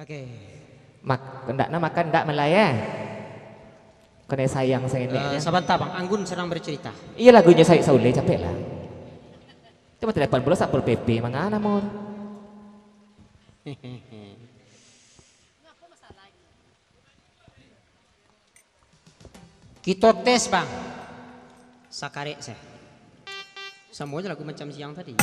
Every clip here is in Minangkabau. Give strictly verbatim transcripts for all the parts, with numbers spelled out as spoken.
Oke. Mak-, ndak nak makan, ndak malai, eh? Kanai sayang sangenek Eh, dia. Sabanta, Bang. Anggun sedang bercerita. Iyo, lagunyo Said Sauleh, capeklah. Cuma telepon pulo Satpol P P, manga namo tu? Kito tes, Bang. Sakarek se. Samo je lagu macam siang tadi.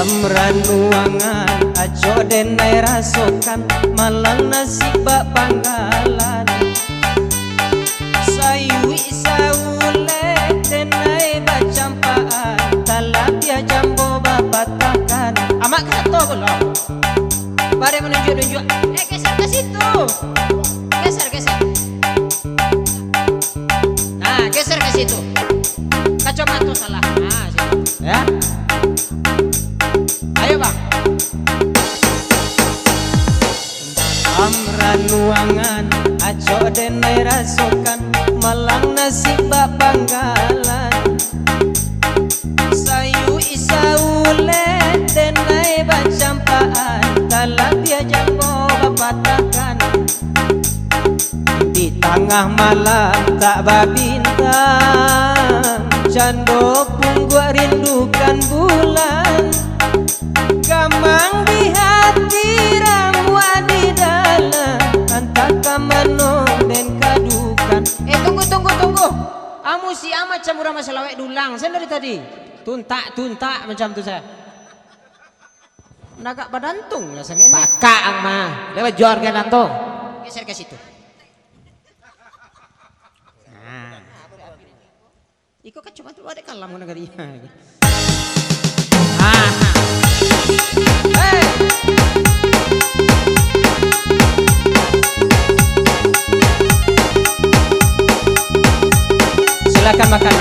Dalam ranuangan, acok den ai rasokan, malang nasib bak panggalan. Sayuik saulek den ai bacampakan, talabiah jambo bapatahkan. Amak kato pulo. Bare manunjuak-nunjuak. Eh, geser ke situ. Geser, geser. Nah, geser ke situ. Kacamato salah. Nah, situ. Ya. Ayo, Bang. Dalam ranuangan, acok den ai rasokan, malang nasib bak panggalan. Sayuik saulek den ai bacampakan, talabiah jambo bapatahkan. Di tangah malam tak babintang, cando pungguak rindukan bulan. Gamang di hati, ramuak di dalam, antah ka mano den kadukan. Eh, tunggu, tunggu, tunggu. Amu si A macam urang basalawek dulang, sen dari tadi. Tuntak, tuntak macam tu, saya. Nagak badantung lah sangenek. Pakak ang mah. Lewat jual organ ang tu. Geser ke situ. Nah. Iko kan cuma tu ada kalam negeri. Ah. Hei. Silakan makan.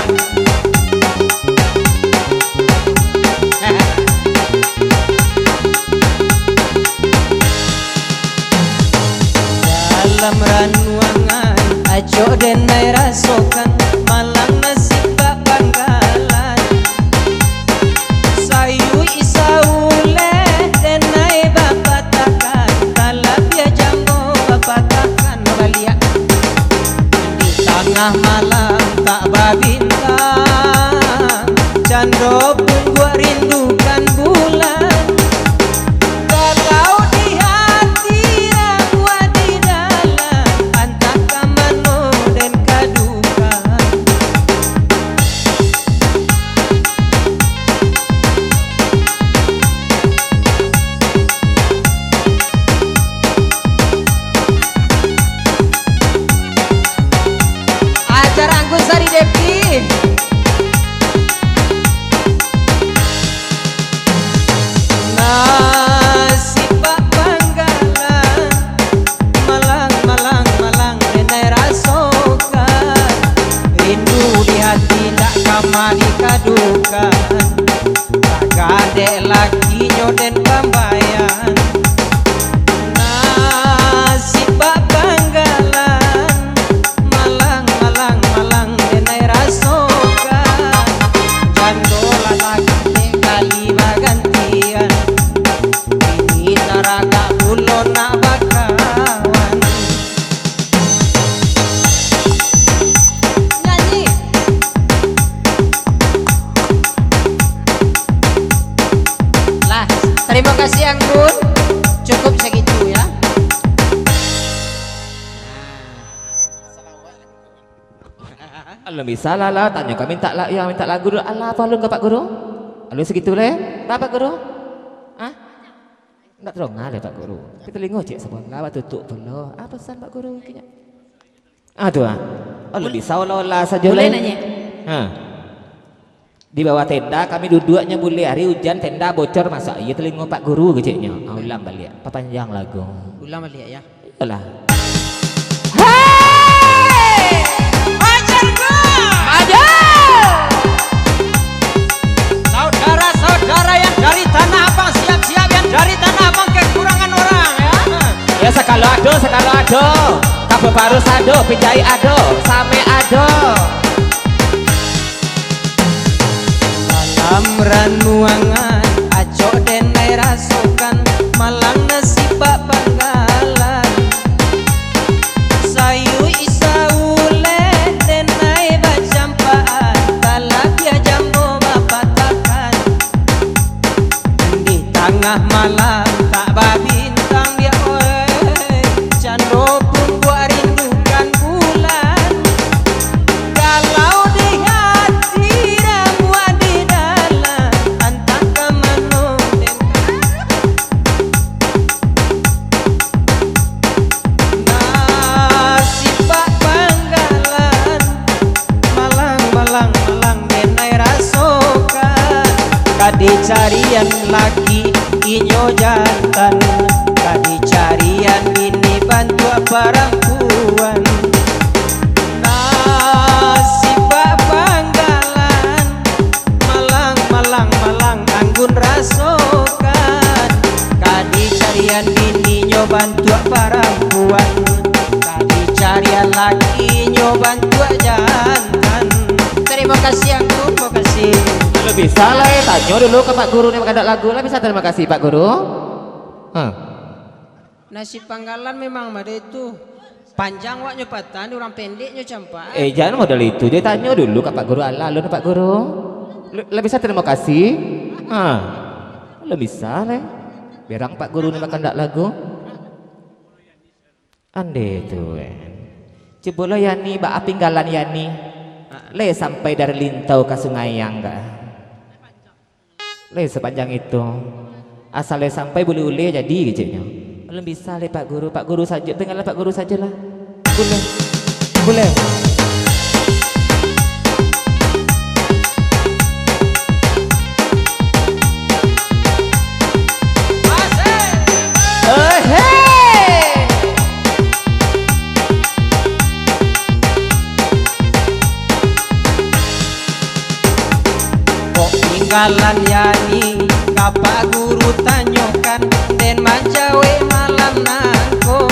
Dalam ranuangan, acok den ai rasokan, malang nasib bak panggalan. Sayuik saulek den ai bapatahkan, talabiah jambo bapatahkan baliak. Di tangah malam tak babintang, cando pungguak rindukan bulan. Kalau di hati ramuak di dalam, antah ka mano den kadukan. Acara Anggun Sari Devi. Nasib bak panggalan, malang, malang, malang, den ai rasokan. Rindu di hati ndak ka mah dikadukan. Tagadek lakinyo den pambayan. Nasib bak panggalan, malang, malang, malang, den ai rasokan. Jando lalaki dek kali bagantian. Kini taragak pulo nak bakawan. Nyanyi. Lah, terima kasih Anggun. Cukup segitu ya. Alun bisa lah, lah. Tanyo ka mintak la-, yang mintak lagu dulu. Alah, apo alun ka Pak Guru? Alun segitu leh. Apo Pak Guru? Hah? Ndak tadanga dek Pak Guru. Tapi talingo ciek sabolah, batutuik pulo. Ah, pesan Pak Guru kini. Ah, tu ah. Oh, lebih saolah-olah sajo. Boleh lah. Nanya? Ha. Di bawah tenda kami duduaknyo, buliah ari ujan, tenda bocor, masak iyo talingo Pak Guru, keceknyo. Ah, ulang baliak, papanjang lagu. Ulang baliak, ya. Iyolah. Hei! Pacarku! Maju! Saudara-saudara yang dari Tanah Abang, siap-siap, yang dari Tanah Abang kekurangan orang, ya. Ya, sakalo ado, sakalo ado. Kapo barus ado, pijai ado, same ado. Malam ranuangan, acok den ai rasokan, malang nasib bak panggalan. Sayuik saulek den ai bacampakan, talabiah jam duo bapatakan. Di tangah malam tak babintang dia, oi, cando pun buat rindukan bulan. Galau di hati, rabuah di dalam, antah ka mano den. Nasib bak panggalan, malang, malang, malang den ai rasokan. Ka dicarian laki inyo jantan, ka dicarian bini bantuak parampuan. Nasib bak panggalan, malang, malang, malang, anggun rasokan. Ka dicarian bininyo bantuak parampuan, ka dicarian lakinyo bantuak jantan. Tarimo kasih, Angku, makasih. Kalau bisa lah, eh, tanyo dulu ka Pak Guru ni bakandak lagu lah. Bisa tarimo kasih, Pak Guru? Hah. Nasib panggalan memang mode itu. Panjang awaknyo patah, di urang pendeknyo campak. Eh, jan model itu, jan tanyo dulu ka Pak Guru. Alah, alun, Pak Guru. Lu, lah bisa tarimo kasih? Ha. Lah bisa, leh. Berang Pak Guru ni bakandak lagu. Ande tu, eh. Cubolah Yani, baa pinggalan Yani. Leh sampai dari Lintau ka Sungai Ang, ka. Leh sapanjang itu. Asal leh sampai buleh-uleh jadi, keceknyo. Alun bisa leh Pak Guru, Pak Guru sajo, tinggalan Pak Guru sajolah. Buleh. Buleh. Asik. Eh, hei. Kok pinggalan Yani, ka Pak Guru tanyokan, den manjawek malam nangko.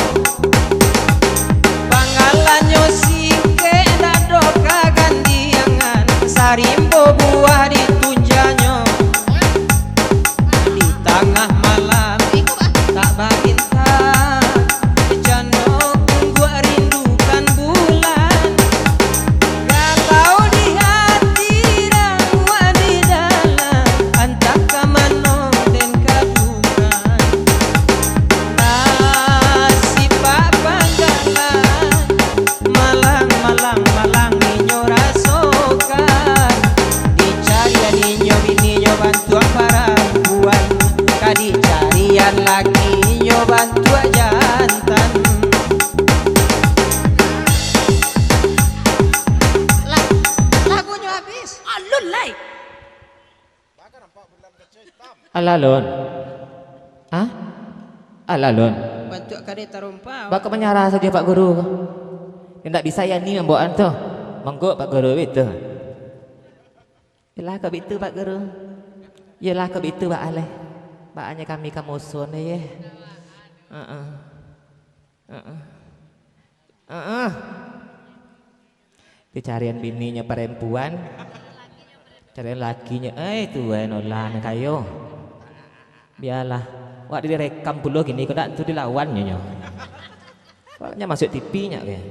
Panggalannyo singkek, dak doh kagandiangan, sarimbo buah di tunjanyo. Di tangah malam, tak babintang, cando pungguak rindukan bulan. Galau di hati, rabuah di dalam, antah ka mano den kadukan. Nasib bak panggalan, malang, malang, malang inyo rasokan. Dicarian inyo bininyo bantuak parampuan, ka dicarian lakinyo bantuak jantan. Lah, lagunyo habis. Alun lai. Alah, Lun. Hah? Alah, Lun. Bantuak kadai tarompa. Baa kok manyarah sajo, Pak Guru? Indak bisa Yani mambawaan tu. Monggo, Pak Guru, itu. Yolah, kok bitu, Pak Guru. Yolah, kok bitu, baa leh. Baanyo kami ka musuh ni, yeh. Heeh. Heeh. Heeh. Dicarian bininyo parempuan, carian lakinyo, eh, tuan, olah nan kayo. Bialah, wak direkam pulo kini, kok dak tu dilawan nyo, nyo. Wak nyo masuak T V nyo, keh.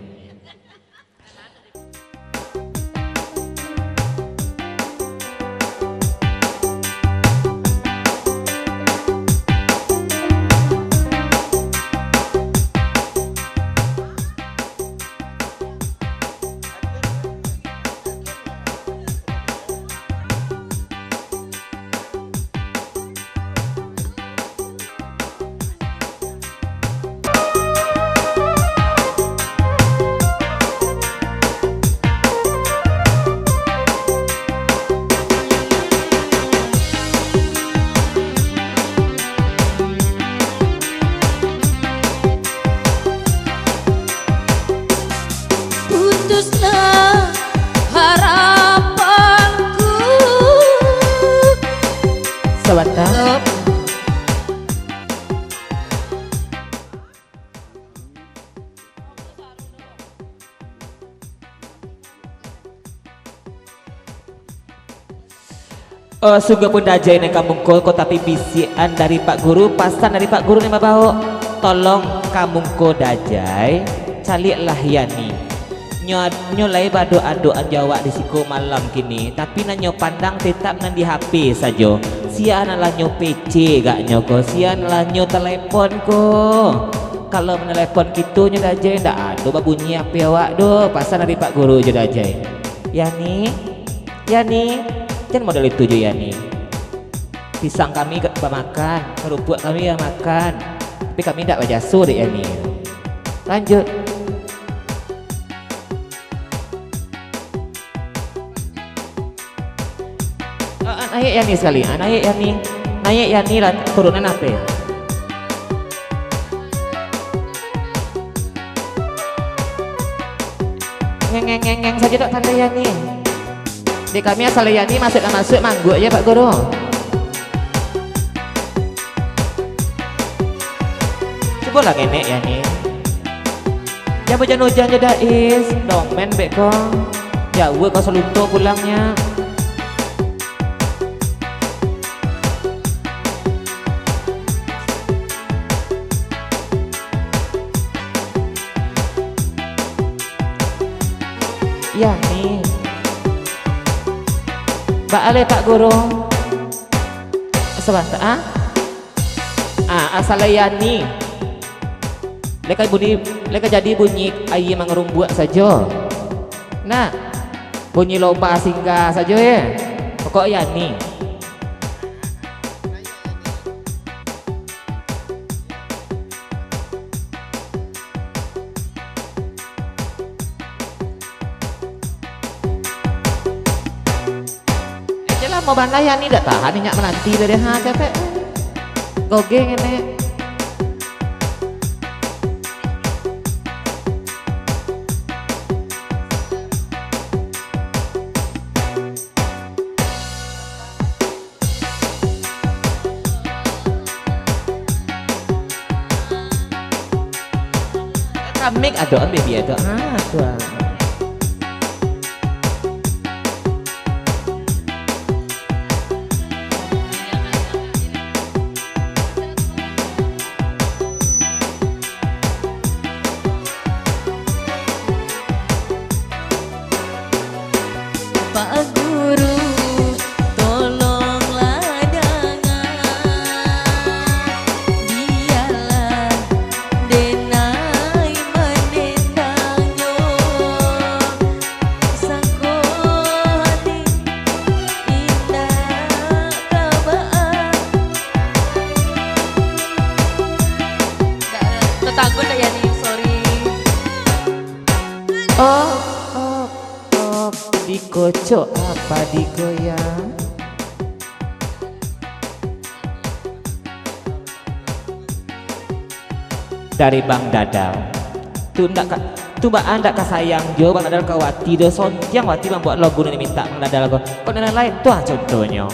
Oh, sungguahpun Dajai nan ka mungko ko, tapi bisiakan dari Pak Guru, pasan dari Pak Guru nan babaok. Tolong ka mungko Dajai, caliaklah Yani. Nyo, nyo lai baadok-adokan jo awak di siko malam kini, tapi nan nyo pandang tetap nan di H P sajo. Sia nan lah nyo pece agaknyo ko, sia nan lah nyo telepon ko. Kalau menelepon kito nyo Dajai, ndak ado babunyi H P awak doh, pasan dari Pak Guru jo Dajai. Yani, Yani, jan model itu jo Yani. Pisang kami ka-, bamakan, karupuak kami bamakan, tapi kami ndak bajaso dek Yani. Lanjut. Ah, ah, naiak Yani sakali, ah, naiak Yani. Naiak Yani lah, turunan apo? Ngeng, ngeng, ngeng, ngeng sajo dak pandai Yani. Dek kami asal Yani masuak dak masuak, mangguak je Pak Guru. Cubolah ngenek Yani. Jan hujan-hujan je Dais, domen bek ko. Jauah ko Salunto pulangnyo. Yani. Baa lai Pak Guru? Sabanta, ah? Ah, asal Yani. Lai ka bunyi, lai ka jadi bunyi aia mangarumbuak sajo. Nah, bunyi lomba singgah sajo, ye. Pokok Yani. Aja lah, mau bana Yani dak tahan, inyak mananti tadi, ha, capek. Gogeng ini. Kamik ado, ambil dia tu. Ah, tu ah. Pak Guru, tolonglah danga, bialah denai manendangnyo, sangko hati indak ka baa. Tetanggo ndak, Yani, sorry. Oh, oh, oh, dikocok apa digoyang? Dari Bang Dadal. Tu ndak ka, tu baa ndak ka sayang jo Bang Dadal ka Wati do, sontiang Wati mambuek lagu nan dimintak Bang Dadal ko. Kok nan lain tu ah contohnyo.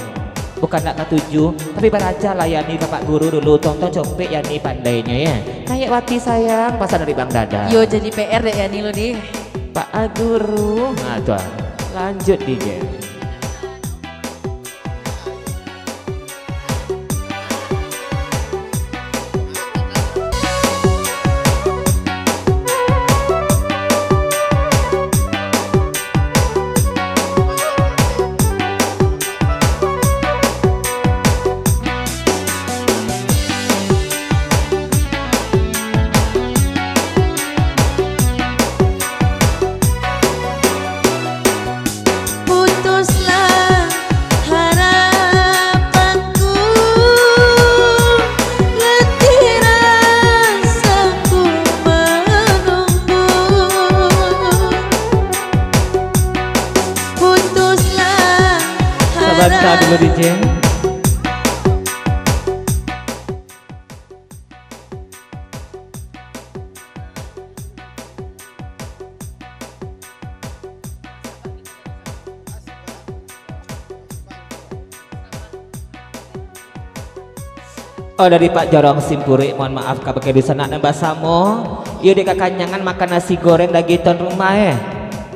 Bukan ndak katuju, tapi baraja lah Yani ka Pak Guru dulu, tong-tong copek Yani pandainyo, ya. Naiak Wati sayang, pasan dari Bang Dadal. Yo, jadi P R dek Yani lo, dih. Pak Guru. Nah, tu ah. Lanjut, D J. Putuslah harapanku, letih rasaku menunggu. Putuslah. Sabanta dulu, D J. Oh, dari Pak Jorong Simpurik, mohon maaf kabake dunsanak nan basamo. Iyo, dek kakanyangan makan nasi goreng dagiah tuan rumah, eh.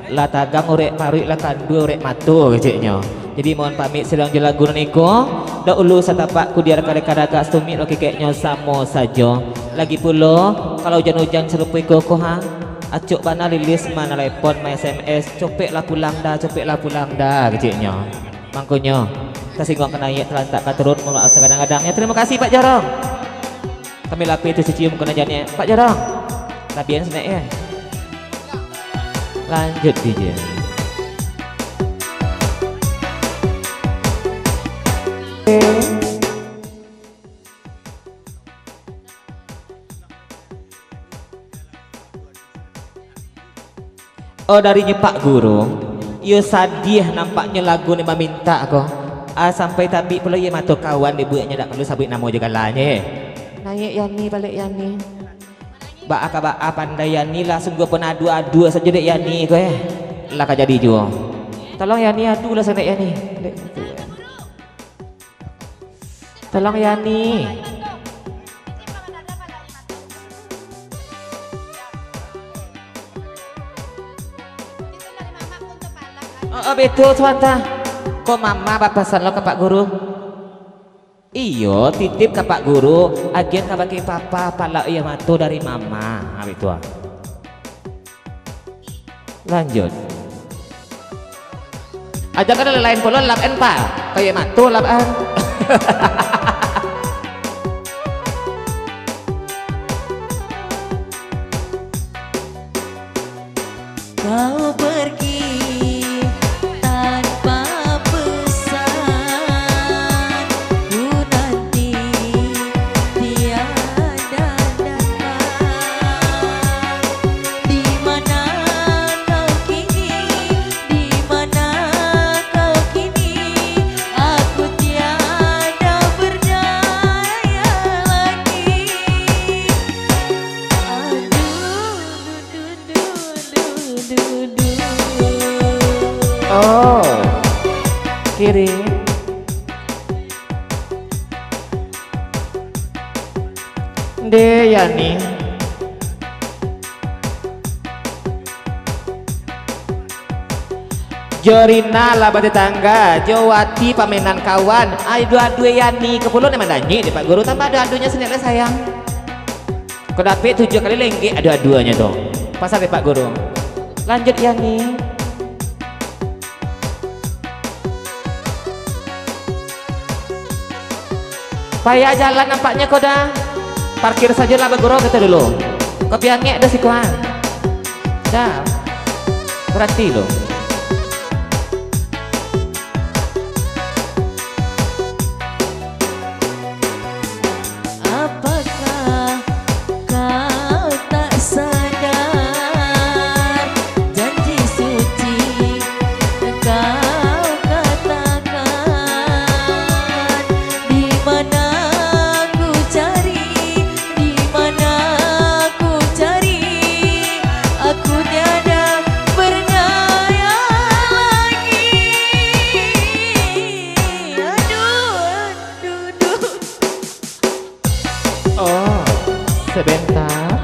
Lah tagang urek paruik, lah kandua urek mato, keceknyo. Jadi, mohon pamik silang jo lagu niko. Dahulu satapak kudiar kali kadagak, satumik lo kekeknyo samo sajo. Lagi pulo, kalau ujan-ujan sarupo iko ko ha, acok bana lilis manalepon, ma-S M S, "Copeklah pulang dah, copeklah pulang dah," keceknyo. Mangkonyo, tasingguang ka naiak, talantak ka turun, mamaaf sagadang-gadangnyo. Tarimo kasih, Pak Jorong. Kami lapeh tu cicium kena janiah. Pak Jorong, labian sinek ya. Lanjut, D J. Oh, darinyo Pak Guru, iyo sadiah nampaknyo lagu ni mamintak ko. Ah, sampai tabik pulo iyo mato kawan dibueknyo, dak paralu sabuik namo jo galanyo, eh. Naiak Yani, baliak Yani. Baa ka baa pandai Yani lah, sungguah pun adu-adu sajo dek Yani ko, eh. Lah ka jadi juo. Tolong Yani, adu lah sanak Yani. Dek tu, eh. Tolong Yani. Oh, oh, betul, sabanta. Ko mama bapasan lo ka Pak Guru. Iyo, titip ka Pak Guru, agiah kabake papa, palak iyo mato dari mama. Ha, betul. Lanjut. Ajakan lain pulo, lap an, Pak. Kayak mato, lap an. Kau pergi tanpa pesan, ku nanti tiada datang. Di mana kau kini? Di mana kau kini? Aku tiada berdaya lagi. Aduh, duh, duh, duh, duh, duh, duh. Oh, kiri. Nde, Yani. Jo Rina lah batetangga, jo Wati pamenan kawan. Ai, adu-adu Yani ko pulo nan mandanyik dek Pak Guru, tambah adu-adunyo sinek lai sayang. Ko dapek tujuah kali lenggek adu-aduanyo tu. Pasal dek Pak Guru. Lanjut, Yani. Payah jalan nampaknyo ko dah. Parkir sajolah bagurau kito dulu. Kopi angek dah siko, ha. Dah. Baranti lu. Apakah kau tak sadar, janji suci kau katakan? Di mana ku cari, di mana ku cari? Aku tiada berdaya lagi. Aduh, aduh, aduh. Oh, sebentar.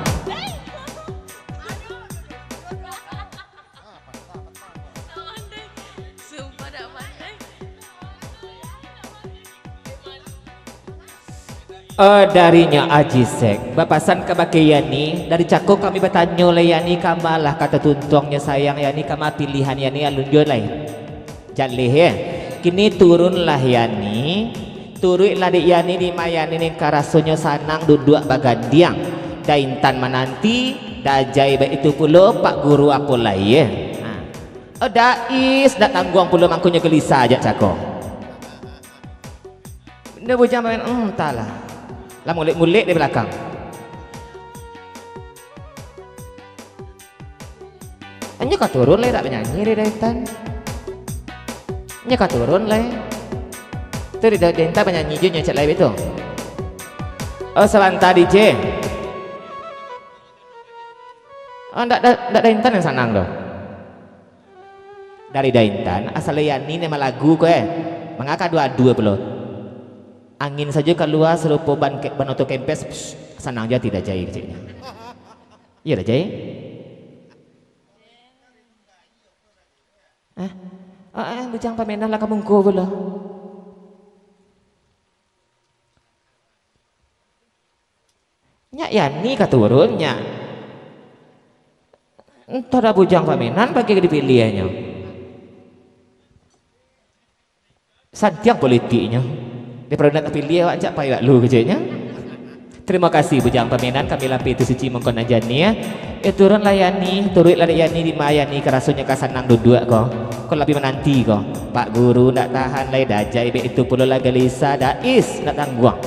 Sumpah dak pandai. Eh, darinyo Aji Sek bapasan kabake Yani, dari cako kami batanyo lai Yani, kama lah kato tuntuangnyo sayang Yani, kama pilihan Yani, alun juo lai. Jaleh, eh. Kini turunlah Yani, turuiklah dek Yani, di ma Yani nin ka rasonyo sanang duduak bagandiang. Daintan mananti, dajai baitu pulo Pak Guru apo lai, eh. Ha. Oh, dais, dak tangguang pulo mangkonyo gelisah jak cako. Nda bujang main, hmm, entahlah. Lah mulek-mulek di balakang. Inyo ka turun lai, dak banyanyi dek Daintan. Inyo ka turun lai. Tu dek Daintan banyanyi juo nyo cak lai bitu. Oh, sabanta, D J. Oh, ndak, ndak, ndak Daintan nan sanang doh. Dari Daintan, asal Yani ni malagu ko, eh. Manga ka adu-adu pulo. Angin sajo kalua sarupo ban ke-, ban oto kempes, pss, sanang jo ati Dajai keceknyo. Iyo, Dajai? Hah? Ah, ah, Bujang Pamenan lah ka mungko pulo. Nyak Yani ka turun, nyak. Antah dah Bujang Pamenan pakai dipiliahnyo. Santiang politiknyo. Daripado nak tapiliah awak, cak pai awak lu keceknyo. Tarimo kasih Bujang Pamenan, kami lapeh tu suci mangko nan janiah. Eh, turunlah Yani, turuiklah dek Yani, di ma Yani ka rasonyo ka sanang duduak ko. Ko labiah mananti ko. Pak Guru ndak tahan lai, Dajai bek itu pulo lah galisah, Dais ndak tangguang.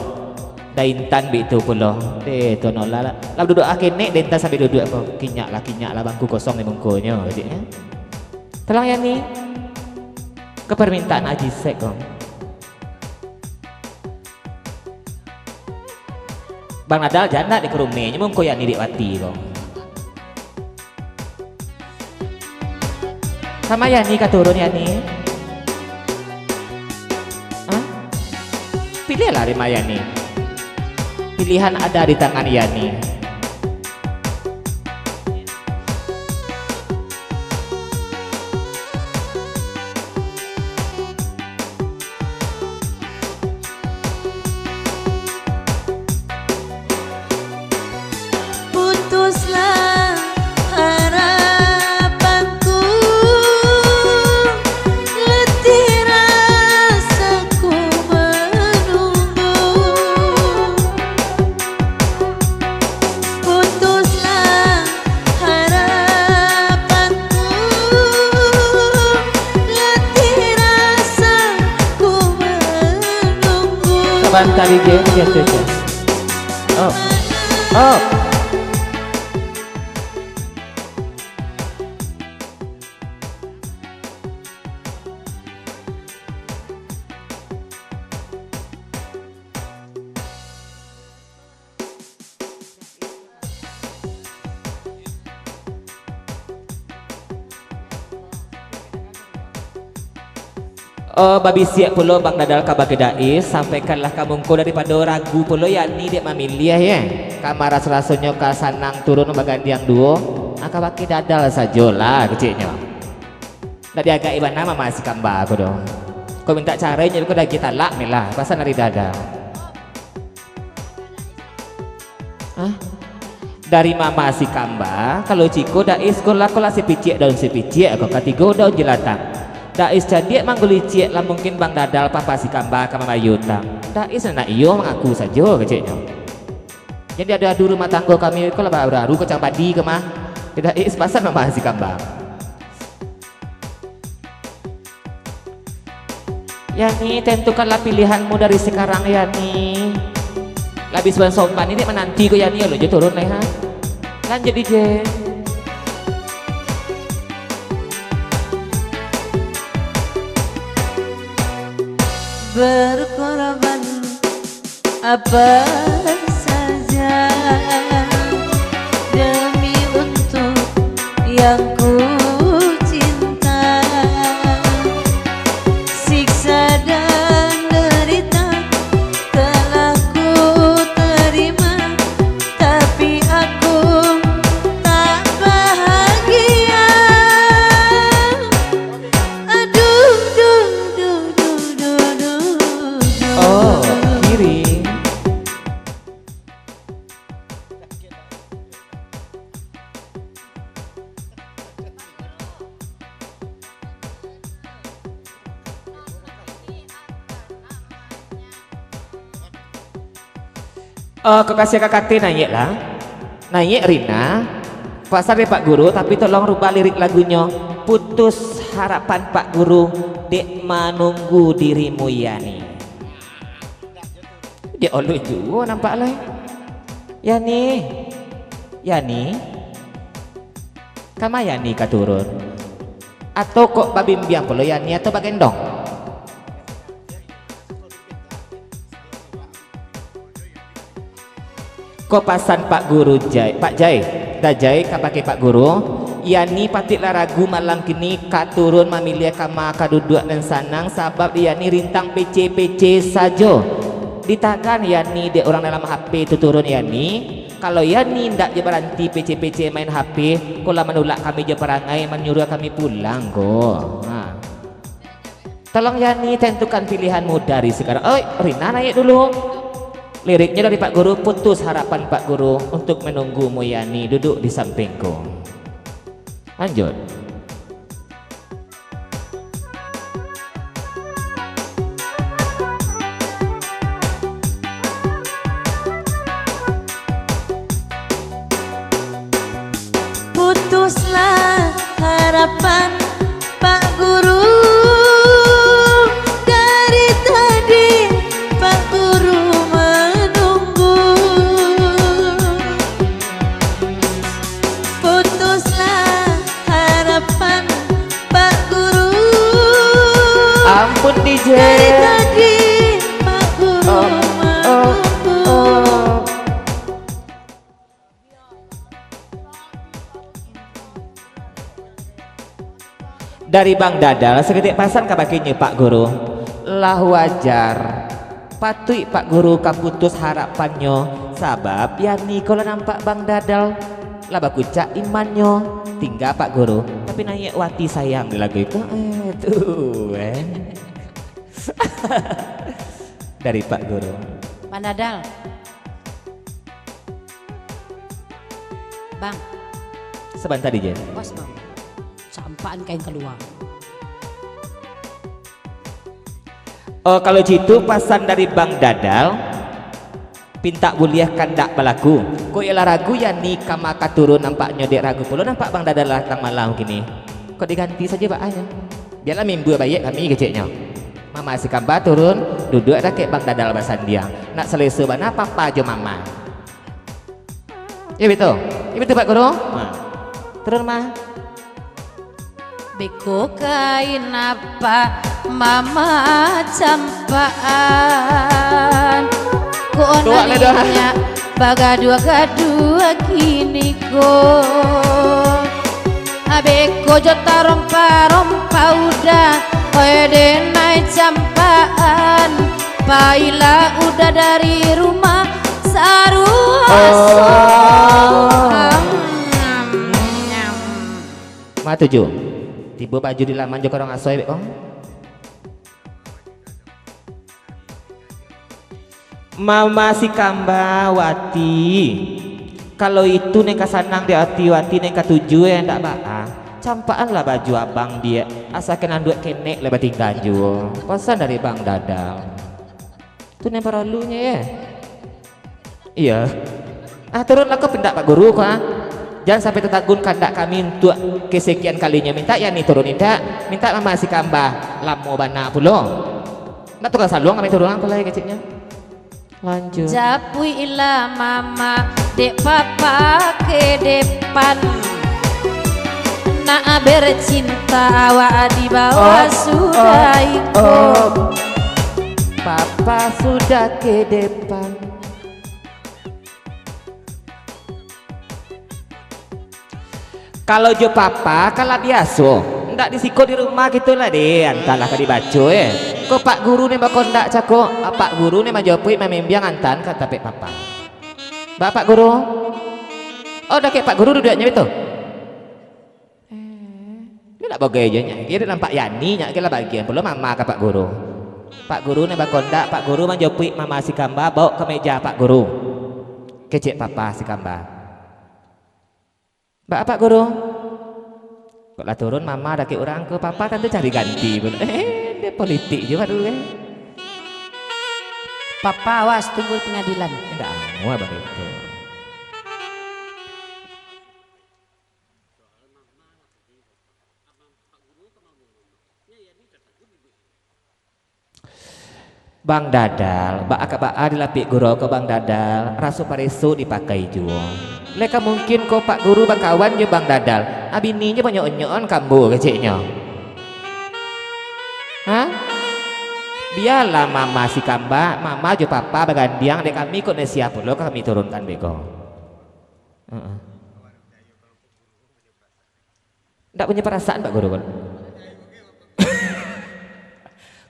Daintan bek itu pulo. Deh, tu no lah, lah. Lah duduak ah kenek, Daintan sambil duduak ko. Kinyak lah, kinyak lah, bangku kosong di mungkonyo, keceknyo. Talang Yani. Ka parmintaan Aji Sek ko. Bang Nadal jan nak dikuruminyo mungko Yani dek wati ko. Samo Yani ka turun, Yani. Hah? Piliahlah di ma Yani. Pilihan ada di tangan Yani. Putuslah harapanku, letih rasaku menunggu. Putuslah harapanku, letih rasaku menunggu. Sabanta, D J, oke, oke, oke. Up. Up. Oh, babisiak pulo Bang Dadal kabake Dais, sampaikanlah ka mungko daripado ragu pulo Yani dek mamiliah, ye. Ka maraso-rasonyo ka sanang turun bagandiang duo, ah, kabake Dadal sajolah keceknyo. Ndak diagak-i bana Mama Sikamba ko doh. Ko mintak carai nyo ko daging talak ni lah, pasan dari Dadal. Hah? Dari Mama Sikamba, kalau ciko Dais ko lah, ko lah sipiciak daun sipiciak ko, katigo daun jelatang. Dais cadiak manggulicik, lah mungkin Bang Dadal Papa Sikamba ka mambayia utang. Dais nak iyo mangaku sajo keceknyo. Jadi ado-ado rumah tanggo kami ko lah baru-baru kocang padi ko mah. Dais pasan Mama Sikamba. Yani, tentukanlah pilihanmu dari sekarang, Yani. Labiah sopan-sopan ini mananti ko, Yani, alun jo turun lai, ha. Lanjut, D J. Berkorban apa saja demi untuk yang ku cinta. Siksa dan derita telah ku terima, tapi aku tak bahagia. Aduh, duh, duh, duh, duh, duh, duh. Oh, kiri. Eh, kekasih kakak teh, naiak lah. Naiak Rina. Pasal dek Pak Guru, tapi tolong rubah lirik lagunyo. Putus harapan Pak Guru, dek manunggu dirimu, Yani. Dek olo juo nampak lai. Yani. Yani. Kama Yani ka turun? Atau kok babimbiang pulo Yani atau bagendong? Ko pasan Pak Guru Jai, Pak Jai, Dajai kabake Pak Guru, Yani patuiklah ragu malam kini ka turun mamiliah kama ka duduak nan sanang, sabab Yani rintang pece-pece sajo. Ditagan Yani dek urang dalam H P tu turun Yani. Kalau Yani ndak jo baranti pece-pece main H P, ko lah manulak kami jo parangai, manyuruah kami pulang ko. Ha. Tolong Yani, tentukan pilihanmu dari sekarang. Oi, Rina naik dulu. Liriknya dari Pak Guru, putus harapan Pak Guru untuk menunggumu Yani duduk di sampingku. Lanjut. Putuslah harapan Pak Guru. Dari tadi Pak Guru menunggu. Putuslah harapan Pak Guru. Ampun, D J. Dari tadi Pak Guru Oh, oh, menunggu. Oh. Dari Bang Dadal, saketek pasan kabakinyo, Pak Guru. Lah wajar. Patuik Pak Guru ka putus harapannyo, sabab Yani ko lah nampak Bang Dadal lah bakucak imannyo. Tingga Pak Guru, tapi naiak wati sayang di lagu iko. Eh, tu, eh. Dari Pak Guru. Bang Dadal. Bang. Sabanta, D J. Bos, Bang. Sampaan kain kalua. Oh, kalau jitu pasan dari Bang Dadal, pintak buliah kandak balaku. Ko ialah ragu Yani ka maka turun, nampaknyo dek ragu pulo nampak Bang Dadal datang malam kini. Ko diganti sajo bak anyo. Bialah mimbua baiak kami, keceknyo. Mama Sikamba turun, duduak dakek Bang Dadal basandiang. Nak saleso bana papa jo mama. Iyo bitu. Iyo bitu, Pak Guru. Ha. Turun, Ma. Beko kain apa mama campaan? Ko Tuak lah dah. Naniak bagaduah-gaduah kini ko. Abeko jo tarompa-rompa udah, oi denai campaan, pailah udah dari rumah, saruah Oh. soang. Ma tuju. Tibo baju di laman jo korong aso, Bek, kong. Mama Sikamba, wati. Kalau itu nan ka sanang di ati wati, nan ka tuju, eh, ndak baa. Campaanlah baju abang, Diak. Asakan anduak kenek lah batinggan juo. Pasan dari Bang Dadal. Tu nan paralunyo, eh. Iyo. Ah, turunlah ko pintak Pak Guru ko, ah. Jan sampai tatagun kandak kami untuak kesekian kalinyo. Mintak Yani turun, indak? Mintak Mama Sikamba. Lamo bana pulo. Ndak tukang saluang kami turun, ah, ko lai keceknyo. Lanjut. Japuiklah mama, dek papa ke depan. Nak bercinta awak di bawah Op, sudah op, iko. Op. Papa sudah ke depan. Kalau jo papa kan lah biaso, ndak di siko di rumah kito lah deh, antahlah ka dibaco, eh. Ko Pak Guru ni bakondak cako, Pak Guru ni manjapuik, mamimbiang, antaan ka tapek papa. Ba Pak Guru? Oh, dakek Pak Guru duduaknyo itu? Eh, dia nak bagai je nyo. Dia nampak Yani nyo, dia lah bagian pulo mama ka Pak Guru. Pak Guru ni bakondak, Pak Guru manjapuik mama Sikamba, bawa ka meja Pak Guru. Kecek papa Sikamba. Baa Pak Guru? Kok lah turun mama dakek urang ko, papa tantu cari ganti pulo. Eh, dia politik je Pak Guru, eh. Papa awas tunggu pengadilan. Indak amuah baitu. Bang Dadal, baa ka baa dilapik gurau ko Bang Dadal, raso pareso dipakai juo. Lai ka mungkin ko Pak Guru bakawan jo Bang Dadal, a bininyo banyak onyok-an kambo keceknyo. Ha? Bialah mama Sikamba, mama jo papa bagandiang, dek kami kok nasiah pulo kami turunkan beko. Heeh. Ndak punyo parasaan, Pak Guru, kan?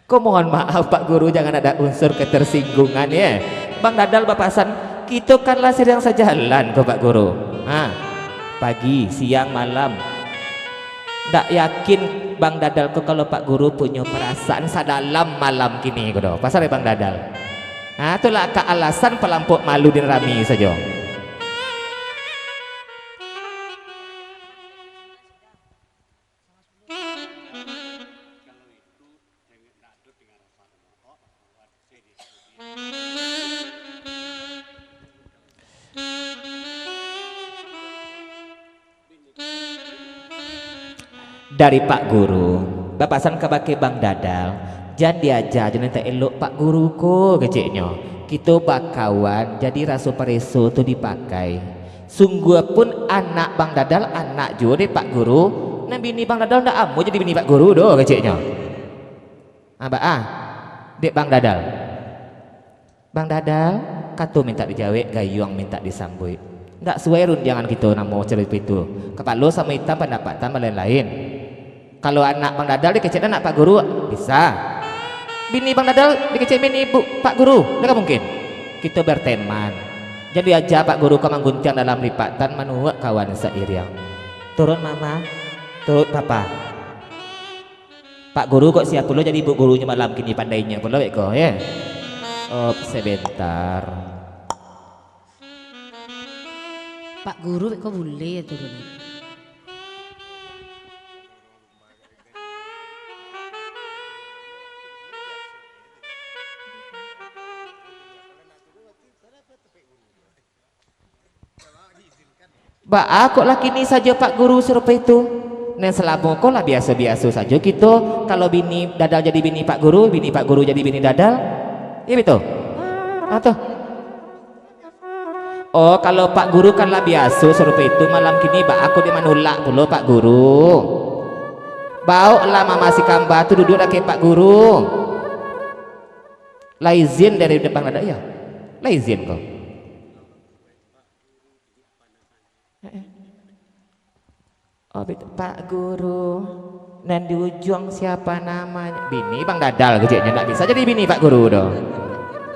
Ko mohon maaf, Pak Guru, jangan ada unsur ketersinggungan, ya. Bang Dadal bapasan, kito kan lah sadang sajalan ko, Pak Guru. Ha, pagi, siang, malam. Ndak yakin Bang Dadal ko kalau Pak Guru punyo parasaan sadalam malam kini ko doh. Pasal Bang Dadal. Ha, tu lah ka alasan palampok malu di rami sajo. Dari Pak Guru, bapasan kabake Bang Dadal, jan diaja jo nan tak elok Pak Guru ko, keceknyo. Kito bakawan, jadi raso pareso tu dipakai. Sungguahpun anak Bang Dadal anak juo dek Pak Guru, nan bini Bang Dadal ndak amuah jadi bini Pak Guru doh, keceknyo. Ah, baa, dek Bang Dadal. Bang Dadal, kato mintak dijawek, gayuang mintak disambuik. Ndak suai rundiangan kito namo carito itu. Kapalo samo itam, pandapatan balain-lain. Kalau anak Bang Dadal dikecek anak Pak Guru, bisa. Bini Bang Dadal dikecek bini Bu, Pak Guru, ndak mungkin. Kito berteman. Jadi aja Pak Guru ka mangguntiang dalam lipatan manuak kawan sairiang. Turun Mama, turun Papa. Pak Guru kok siap pulo jadi ibu gurunyo malam kini, pandainyo pulo beko, ye. Op, sebentar. Pak Guru beko bule ya turun. Baa kok lah kini sajo Pak Guru sarupo itu? Nan salamo ko lah biaso-biaso sajo kito, kalau bini Dadal jadi bini Pak Guru, bini Pak Guru jadi bini Dadal. Iyo bitu? Ah, tu. Oh, kalau Pak Guru kan lah biaso sarupo itu, malam kini baa kok dek manulak pulo Pak Guru? Baoklah Mama si Kamba tu duduak dakek Pak Guru. Lah izin dari Bang Dadal, iyo? Lah izin ko. Heeh. Oh, bet-, Pak Guru, nan di ujuang siapa namanya? Bini Bang Dadal, keceknyo ndak bisa jadi bini Pak Guru doh.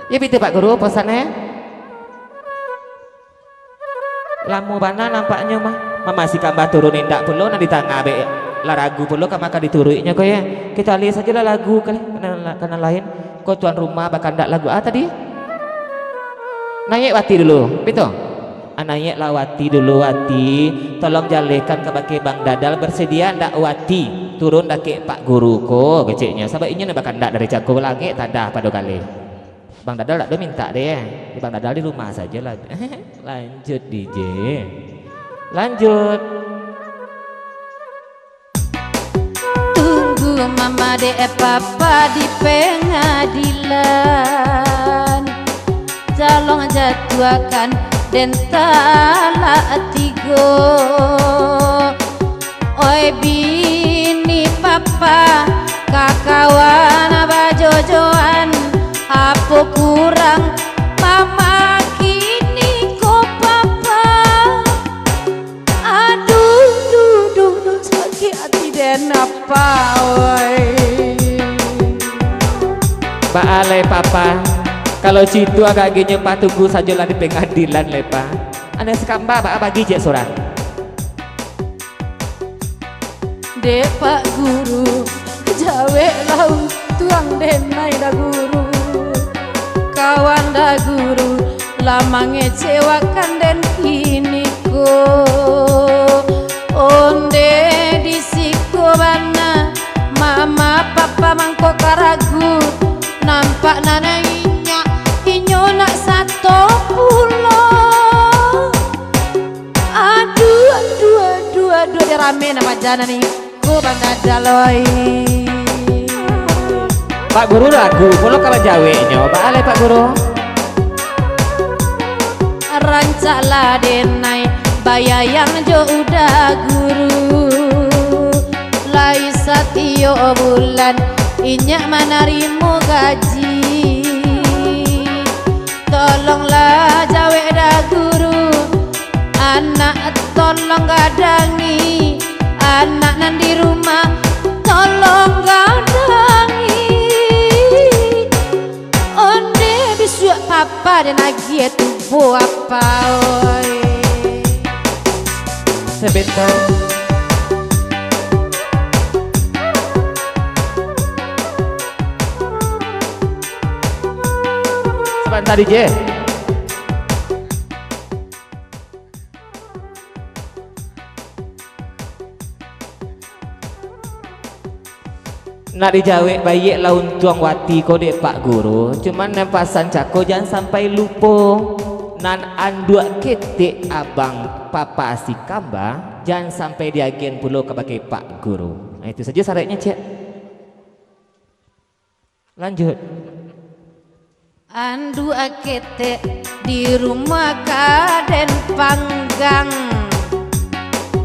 Iyo bitu Pak Guru, pesan, eh? Lamo bana nampaknyo mah. Mama si Kamba turun indak pulo, nan di tangah bek lah ragu pulo ka maka dituruiknyo ko, ye. Kito alih sajolah lagu ka, ka nan lain. Ko tuan rumah bakandak lagu a tadi? Naiak wati dulu, bitu? Ah, naiaklah wati dulu, wati. Tolong jalehkan kabake Bang Dadal, bersedia ndak wati turun dakek Pak Guru ko, keceknyo. Sabab inyo nan bakandak dari cako langik tadah pado galeh. Bang Dadal dak do mintak deh. Bang Dadal di rumah sajolah. Lanjut, D J. Lanjut. Tunggu mama dek papa di pengadilan. Tolong jatuahkan den talak tigo. Oi bini papa, kakawan bajojoan, apo kurang mama kini ko papa? Aduh, duh, duh, duh, sakik ati den apa, oi. Baa lai, Papa? Kalau citu agak ginyo, Pa, tunggu sajolah di pengadilan lai, Pa. Anak si Kamba, baa bagi ciek surang. Dek Pak Guru, jaweklah untuang denai Da Guru. Kawan Da Guru lah mangecewakan den kini ko. Onde di siko bana, mama papa mangko ka ragu. Nampak nan inyak, inyo nak sato pulo. Aduh, aduh, aduh, aduh, ado rame nan bajalan ni. Ko Bang Dadal, oi. Pak Guru ragu pulo ka bajaweknyo. Baa lai, Pak Guru? Rancaklah denai bayayang jo Uda Guru. Lai satio bulan inyak manarimo gaji. Tolonglah jawek Da Guru, anak tolong gadangi, anak nan di rumah tolong gadangi. Onde bisuak papa den agiah tubo apa, oi. Sebentar. Tadi je. Nak dijawek baiak lah untuang wati ko dek Pak Guru, cuman nan pasan cako jan sampai lupo. Nan anduak ketek abang papa si kamba, jan sampai diagian pulo kabake Pak Guru. Nah, itu sajo saraiknyo, cek. Lanjut. Anduak ketek di rumah ka den panggang,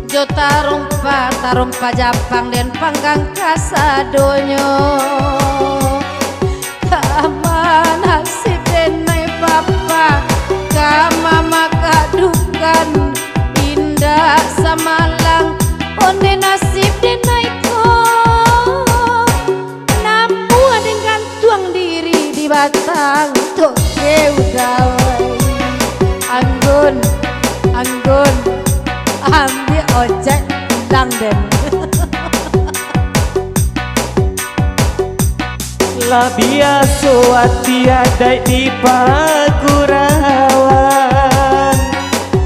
jo tarompa, tarompa Japang den panggang kasadonyo. Kama nasib den nai papa, kama makadukan, indak samalang onde nasib den nai ko. Namuah den gantuang diri di batang toke udawai. Anggun, anggun, ambiak ojek pulang den. Lah biaso ati adaik di pagurauan.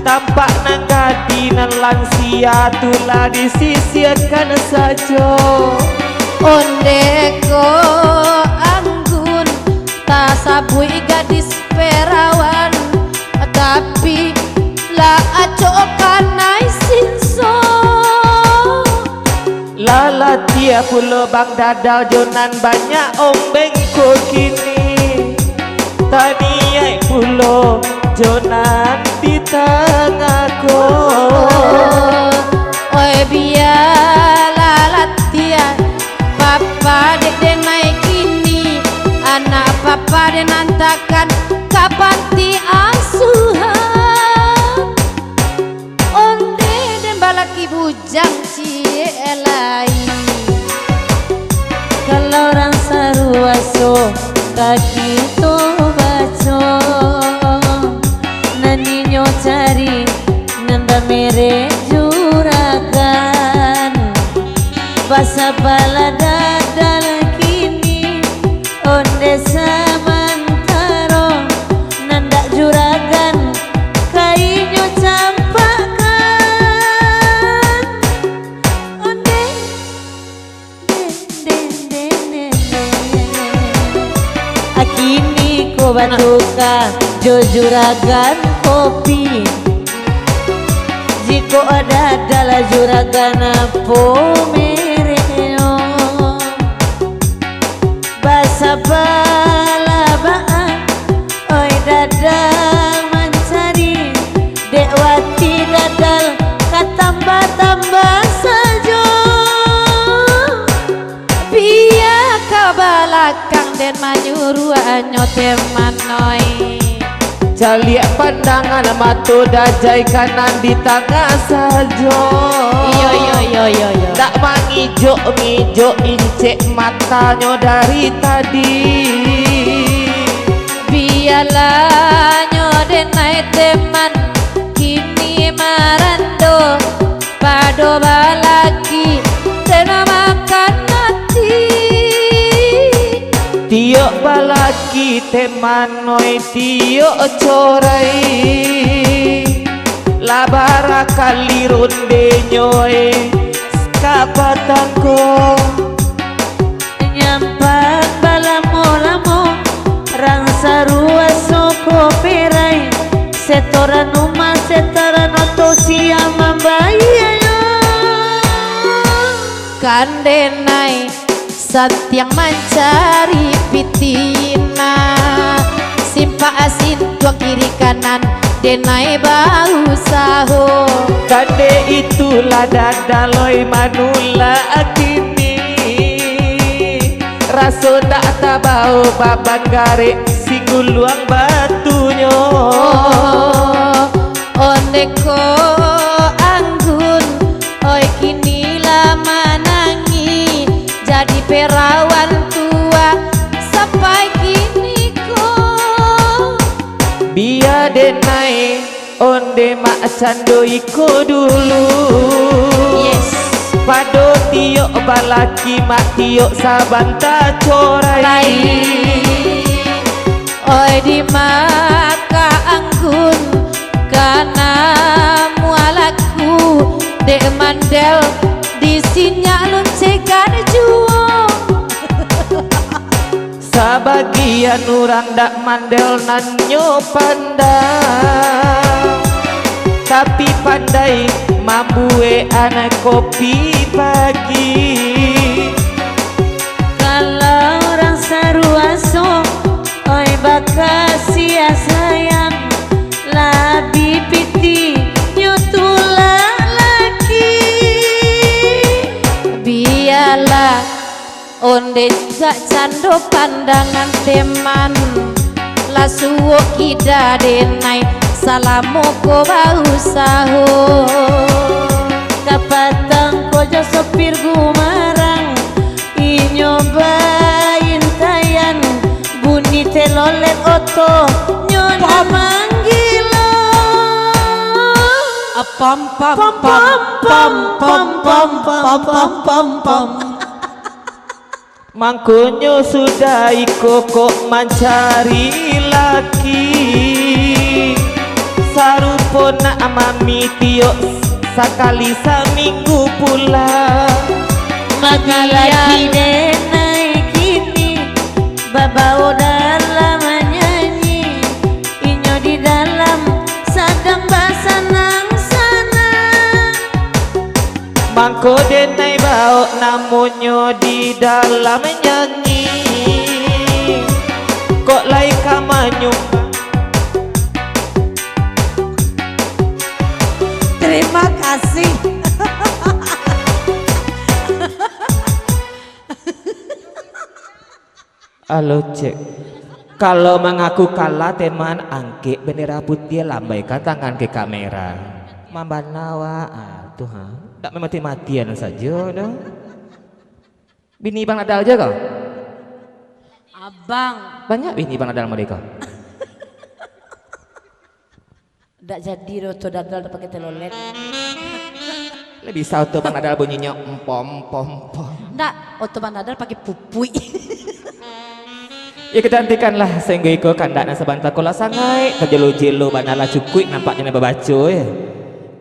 Tampak nan gadih nan lansia tu lah disisiakan sajo. Onde ko anggun tasabuik gadis perawan, tapi lah acok kanai sinso. Lah latiah pulo Bang Dadal jo nan banyak ombeng ko kini. Taniaik pulo jo nan di tangah ko. Oi, bialah latiah, papa dek den nai kini, anak papa den antakan ka panti asuhan. Onde den balaki bujang ciek lai. Kalau rang saruaso ka kito baco, nan inyo cari nan bamerek juragan. Basabalah dadal kini, onde samantaro, nan dak juragan ka inyo campakkan. Onde, den, den, den, den, den. Akini ko batuka jo juragan kopi. Jikok adalah juragan apo mereknyo, basabalah baa, oi dadal mancari, dek wati dadal ka tambah-tambah sajo. Bia ka balakang den manyuruahnyo teman oi. Caliak pandangan mato dajai kanan di tangah sajo. Iyo, iyo, iyo, iyo, iyo. Ndak mangijok-ngijok incek matanyo dari tadi. Bialah nyo den ai teman, kini marando pado balaki, den makan ati. Tiok balaki teman oi, tiok corai, lah barakali rondenyo oi, sakapatang ko. Nyampak balamo-lamo, rang saruaso ko perai, setoran umah, setoran oto siap mambayanyo. Kan den ai, santiang mancari pitinah, simpak asin tuang kiri kanan, den ai bausaho. Kan dek itulah dadal oi manulak kini, raso ndak tabao baban garek siguluang batunyo. Oh, onde ko anggun, oi kini lah manangih, jadi perawan tuak sampai kini ko. Bia den ai, onde mak cando iko dulu. Yes. Pado tiok balaki mak tiok sabanta corai. Oi, di ma Kian urang dak mandel nan nyo pandang, tapi pandai mambuekan kopi pagi. Kalau urang saruaso, oi bakasiah sayang, labiah pitih nyo tu lalaki. Bialah onde jak cando pandangan teman, lah suok kida denai salamo ko bausaho. Kapatang ko jo sopir gumarang, inyo baintaian, bunyi telolet oto nyo nan manggilo. Apam, pam, pam, pam, pam, pam, pam, pam, pam, pam. Mangkonyo sudah iko kok mancari laki, sarupo nak mami tiok sakali saminggu pulang. Mati laki denai kini, babao dalam nyanyi, inyo di dalam sadang basanang-sanang. Mangko denai baok namonyo di dalam nyanyi, kok lai ka manyumbang. Terima kasih. Alo, cek. Kalau mangaku kalah, teman, angkek bendera putiah, lambaikan tangan ke kamera. Mambana awak, ah, tu, ha. Dak mamati-matian sajo doh. Bini Bang Nadal jo ko? Abang. Banyak bini Bang Nadal model ko? Dak jadi doh oto dadal dak pakai telolet. Lah bisa oto Bang Nadal bunyinyo empom, pom, pom. Ndak, oto Bang Nadal pakai pupuik. Ya, kita hentikanlah sainggo iko kandak nan sabanta ko lah sangaik tajelo-jelo bana lah cukuik nampaknyo nan babaco, ya.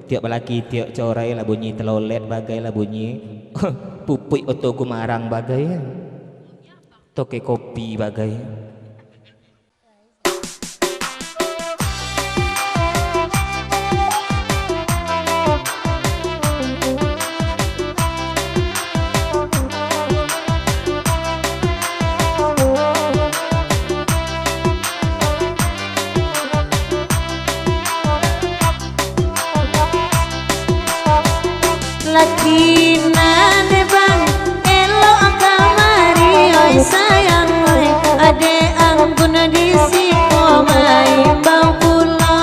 Tiok balaki, tiok corai lah bunyi telolet bagai lah bunyi pupuik oto gumarang bagai, ya. Toke kopi bagai. Laki nan bang elok kamari, oi sayang, oi, adek anggun di siko, maimbau pulo,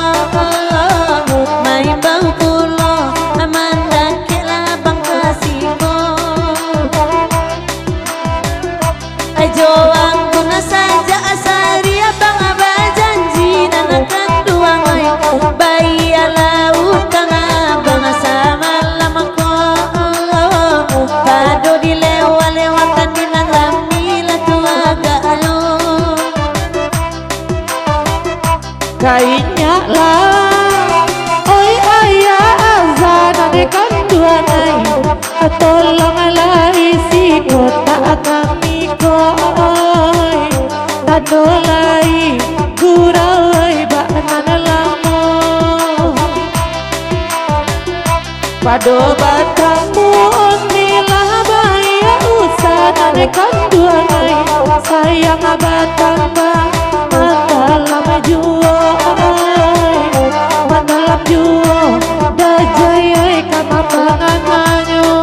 maimbau pulo, mandakeklah bang ka siko. Ajo anggun sajak asari abang bajanji nan kanduang ai, baialah utang abang samalam ko. Pado dilewa-lewakan di nan lami lah tu agak lo. Ka inyak lah, oi ayah azan dek kanduang ai, tolonglah isi kotak kami ko, oi. Tando lai gurau, oi, bak nan lamo. Pado batamu, onilah baiak usah nan kanduang ai, sayang batambah, mandalam juo ai, mandalam juo, dajai ai ka mapangananyo.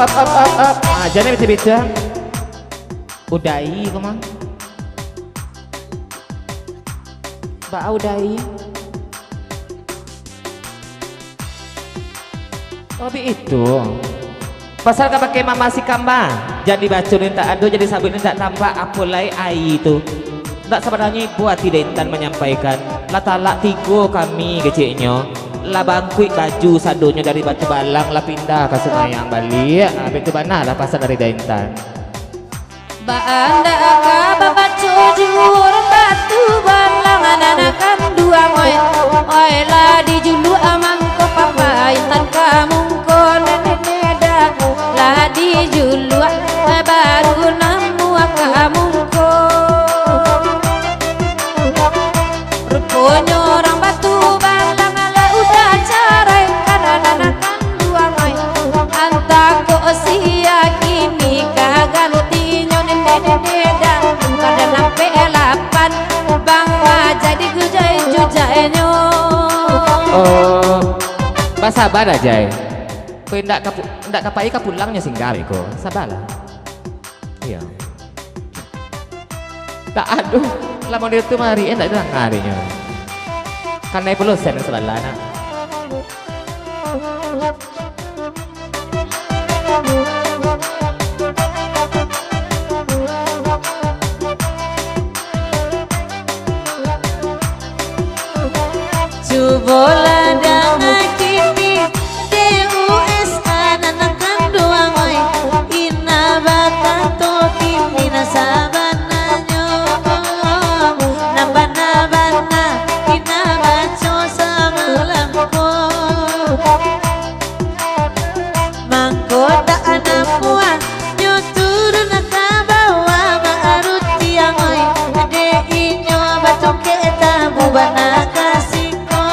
Up, up, up, up. Ah, jangan bitu-bitu. Udahi ko mah. Baa udahi? Tapi itu. Pasal ka pakai mama si kamba. Jan dibaco ni tak ado, jan disabuik ni tak tampak, apo lai ai tu. Ndak sabananyo ibo ati dek intan manyampaikan, lah talak tigo kami keceknyo. Lah bangkuik baju sadonyo dari Batu Balang, lah pindah ka Sungai Ayang baliak. Ah, bitu bana lah pasan dari dek intan. Baa ndak ka babaco jujur, Batu Balang nan kanduang, oi. Oi, lah dijuluak mangko papa intan ka mungko, nene da. Lah dijuluak, eh, baru namuah ka mungko. Ruponyo urang Batu Balang lah udah carai, karano nan kanduang, oi. Antah kok sia kini ka gantinyo, nene, nene da. Kada nampek lapan, bang, jadi jujai-jujainyo. Oh, basaba, Jai. Ko indak ka pu-, indak ka pai ka pulangnyo singgah beko. Sabalah. Iyo. Tak, aduh, lah model tu mari, eh, ndak danga dinyo. Kanai pulo sen sabalah, nak. Cubolah danga kini, D U S A nan kanduang, oi. Inah bakato kini nan sabananyo, nan bana-bana inah baco samalam ko. Mangko tak namuah nyo turun ka bawah, baarutiang, oi, dek inyo bacokek tabu bana ka siko.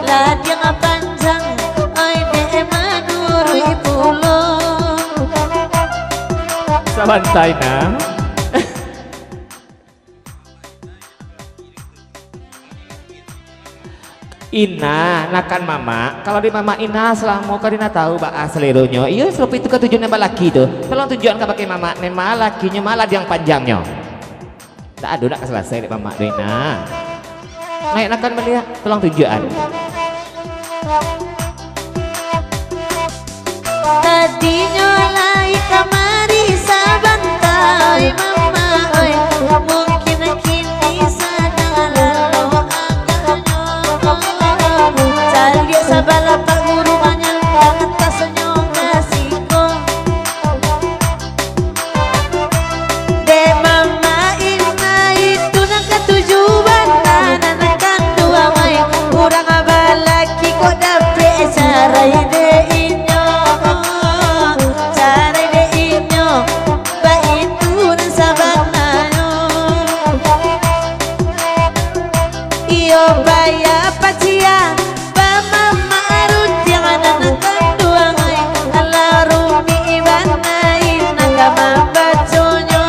Ladiang panjang, oi, dek manuruik pulo. Sabantai, nah. Inah, nakan mamak. Kalau di mamak Inah, salamo ka dina tahu baa saleronyo. Iyo, sarupo itu ka tujuan nan balaki tu. Tolong tunjuakan ka pakai mamak, nan ma lakinyo, ma ladiang panjangnyo. Tak ado nak ka salasai dek mamak tu, Inah. Naik nakan baliak, tolong tunjuakan. Tadinyo lai kamari sabanta, oi mama, oi. Mungkin kini sadang lalo agaknyo. Caliak sabalah Pak Guru manyantang tasnyo ka siko. Dek mama Inah itu nan katuju bana nan kanduang, oi. Urang balaki kok dapek carai dek inyo, carai dek inyo, baitu nan sabananyo. Iyo, baya paciya, bamamak rutiang nan kanduang, ai. Alah rumik bana inah ka mambaconyo.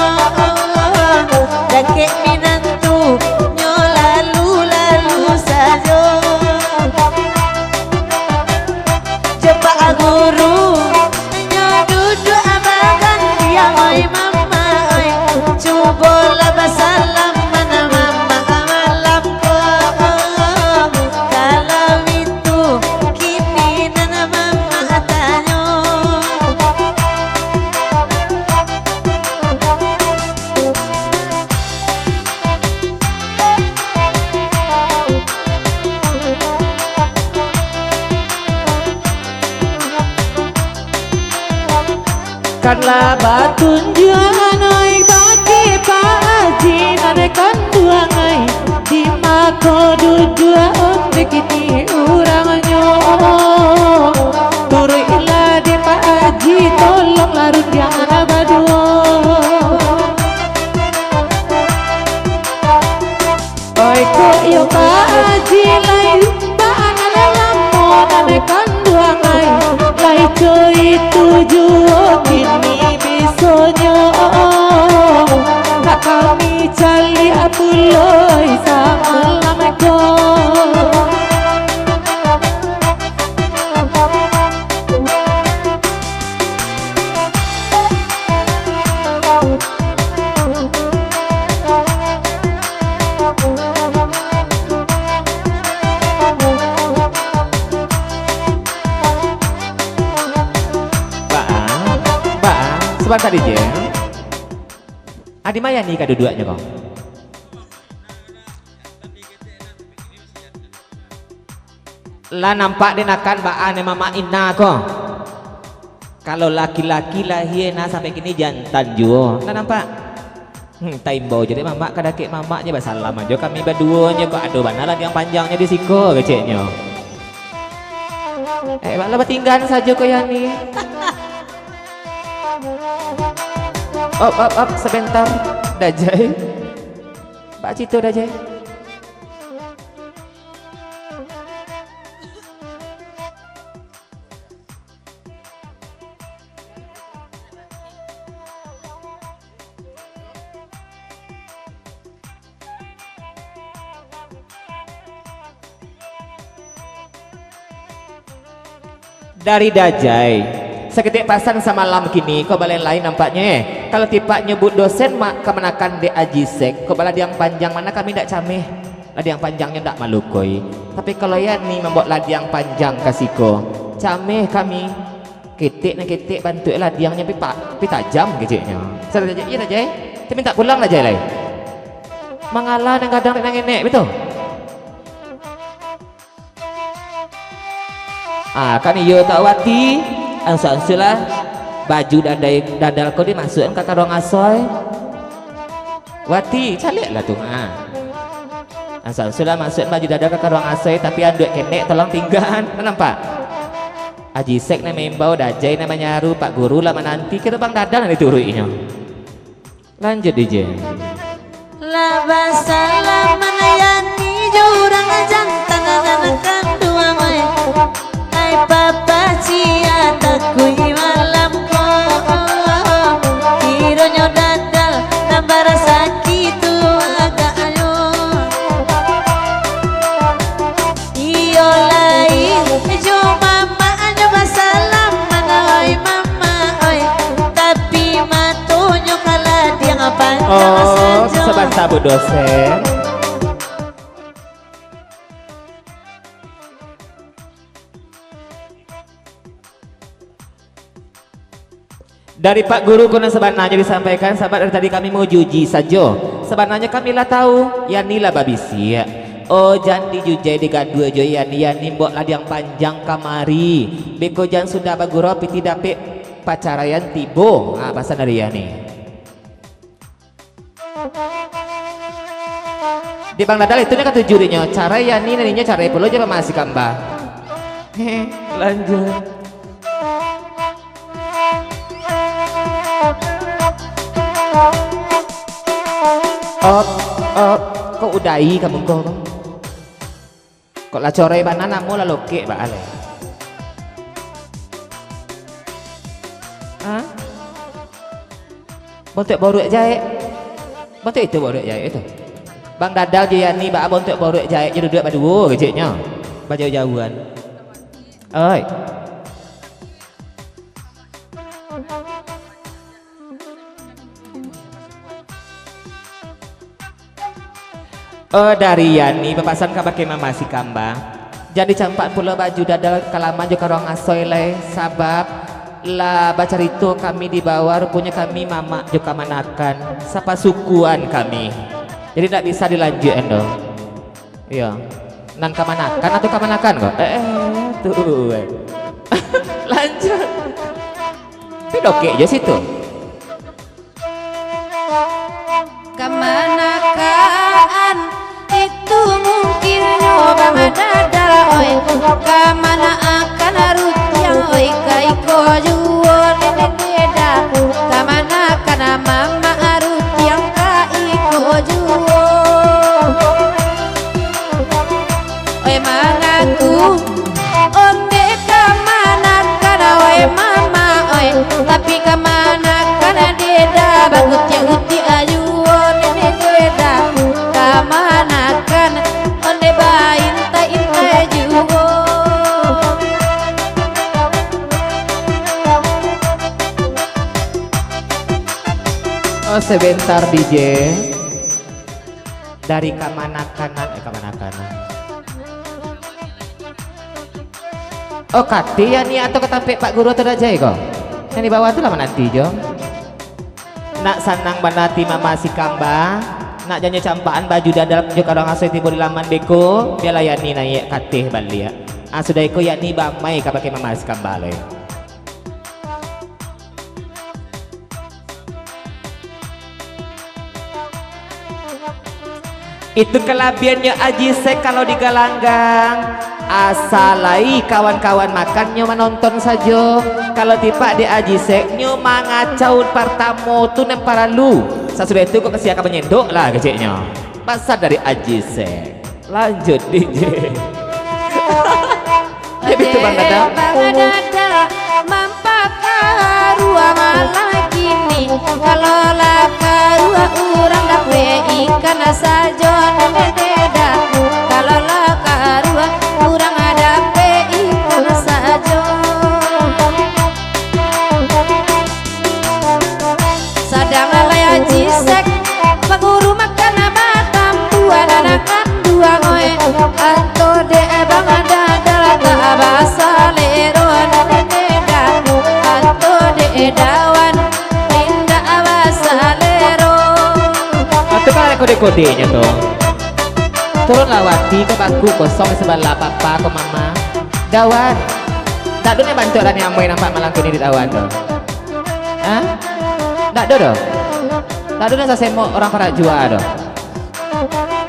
Dakek minantu nyo lalu-lalu sajo. Jo Pak Guru nyo duduak bagantiang, oi mama, oi. Cubolah basalam, mano mama malam ko. Kalau itu, kini nan mama tanyo. Kan lah batunjuak anoi bagi Pak Haji nan kanduang ai, di mako duduak ondeh kini urangnyo. Turuiklah dek Pak Haji, tolonglah rundiang nan baduo. Oi, kok iyo Pak Haji lai, baa nan lamo nan kanduang ai, lai co itu juo kini bisonyo. Nak kami caliak pulo samalam ko. Pan ka D J. Adi Mayani ka duduaknyo ko. Lah nampak dek nakan baa nan mamak ina ko. Kalau laki-laki lahia nan sampai kini jantan juo. Lah nampak. Hmm, taimbau jo dek mamak ka dakek mamaknyo, basalam ajo kami baduonyo, kok ado bana ladiang panjangnyo di siko, keceknyo. Eh, bak lah batinggaan sajo ko Yani. Op, op, op, sabentar. Dajai. Bak cito, Dajai. Dari Dajai. Saketek pasan samalam kini, kok balain-lain nampaknyo, eh. Kalau tipak nyebut dosen mak kamanakan dek Aji Sek, kok baladiang panjang mano kami ndak cameh. Ladiang panjangnyo ndak malukoi. Tapi kalau Yani mambaok ladiang panjang ka siko, cameh kami. Ketek nan ketek bantuak ladiangnyo pi pa-, pi tajam keceknyo. Sa-, Dajai, iyo Dajai. Tapi mintak pulang Dajai lai. Mangala nan gadang dek nan ngenek, batua? Ah, kan iyo tak Wati. Ansua-ansualah baju dadai-, dadal ko dimasuakan ka karuang asoi. Wati, caliaklah tu. Ah. Ansua-ansualah masuakan baju dadal ka karuang asoi, tapi anduak kenek tolong tinggaan. Nampak? Aji Sek nan maimbau, Dajai nan manyaru, Pak Guru lah mananti, kiro Bang Dadal nan dituruiknyo. Lanjut, D J. Lah basalaman Yani jo urang jantan nan kanduang ai. Ai papa cia takui malam ko. Kironyo dadal nan barasaki tu agaknyo. Iyo lai, jo mamaknyo basalaman, oi mama, oi. Tapi matonyo ka ladiang panjang. Oh, sajo. Sabanta, Bu Dosen. Dari Pak Guru ko nan sabananyo disampaikan, sahabat, dari tadi kami maujuji sajo. Sabananyo kami lah tahu, Yani lah babisiak. Oh, jan dijujai digaduah jo Yani, Yani mambaok ladiang panjang kamari. Beko jan sudah bagurau pitih dapek pacaraian tibo. Ha, pasan dari Yani. Di Bang Dadal itu nyo katuju dinyo. Carai Yani, nan inyo carai pulo jo Mama Sikamba. Hehe, lanjut. Op, op, kok udahi ka muko ko? Kok lah corai bana, namo lah lokek baa lai. Ha? Bontuak boruak jaek. Bontuak itu boruak jaek itu. Bang Dadal jo Yani baa bontuak boruak jaek jo duduak baduo keceknyo. Bajauah-jauahan. Oi. Oh, dari Yani bapasan kabake Mama Sikamba, jan dicampak pulo baju dadal ka laman jo karuang asoi lai, sabab lah bacarito kami di bawah, ruponyo kami mamak jo kamanakan, sapasukuan kami. Jadi ndak bisa dilanjuikan doh. Iyo. Nan kamanakan atau kamanakan ko? Eh, eh, tu, eh. Lanjut. Tapi dokek jo situ. Kamanakan itu mungkinnyo Bang Dadal, oi. Kamanakan rutiang, oi, ka iko juo, Nenek Deda. Kamanakan mamak rutiang, ka iko juo. Oi, mangaku ondeh kamanakan, oi, mama, oi. Tapi kamanakan Deda, bagutiak-gutiak juo Nenek Deda. Kamanakan ondeh baintai-intai juo. Oh, sebentar, D J. Dari kamanakan, eh, kamanakan. Oh, kati ya ni atau ka tampek Pak Guru atau Dajai ko? Nan di bawah tu lah mananti jo. Nak sanang bana ati Mama Sikamba, nak janyo campakan baju dadal jo karong asoi tibo di laman beko, bialah Yani naiak kateh baliak. Ah, sudah iko Yani bamai kabake Mama Sikamba lai. Itu kalabiannyo Aji Sek kalau di galanggang. Asa lai kawan-kawan makan nyo manonton sajo. Kalau tipak di Aji Sek nyo mangacau partamo tu nan paralu. Sasudah itu kok kasiakan manyendok lah keceknyo. Pasan dari Aji Sek. Lanjut, D J. Jadi tu, Bang Dadang. Bang Dadang, mampakaruah malah kini. Kalau lah karuah urang dapek ikan sajo, Dededa. Kalau lah karuah urang dapek ikan sajo. Sadang alai Aji Sek, panguru makan batambuah, anak kanduang, oi. Anto dek Bang Dadal tak basalero, Dededa. Anto dek Dawan indak basalero. Atu kan kode-kodenya tu. Turunlah wati ke bangku kosong sebelah papa ko mama. Dawan. Tak dunia bantuak rani amoi nampak malam kini di Dawan tu. Ha? Ndak ado doh. Ndak ado nan sasemok urang parak jua doh.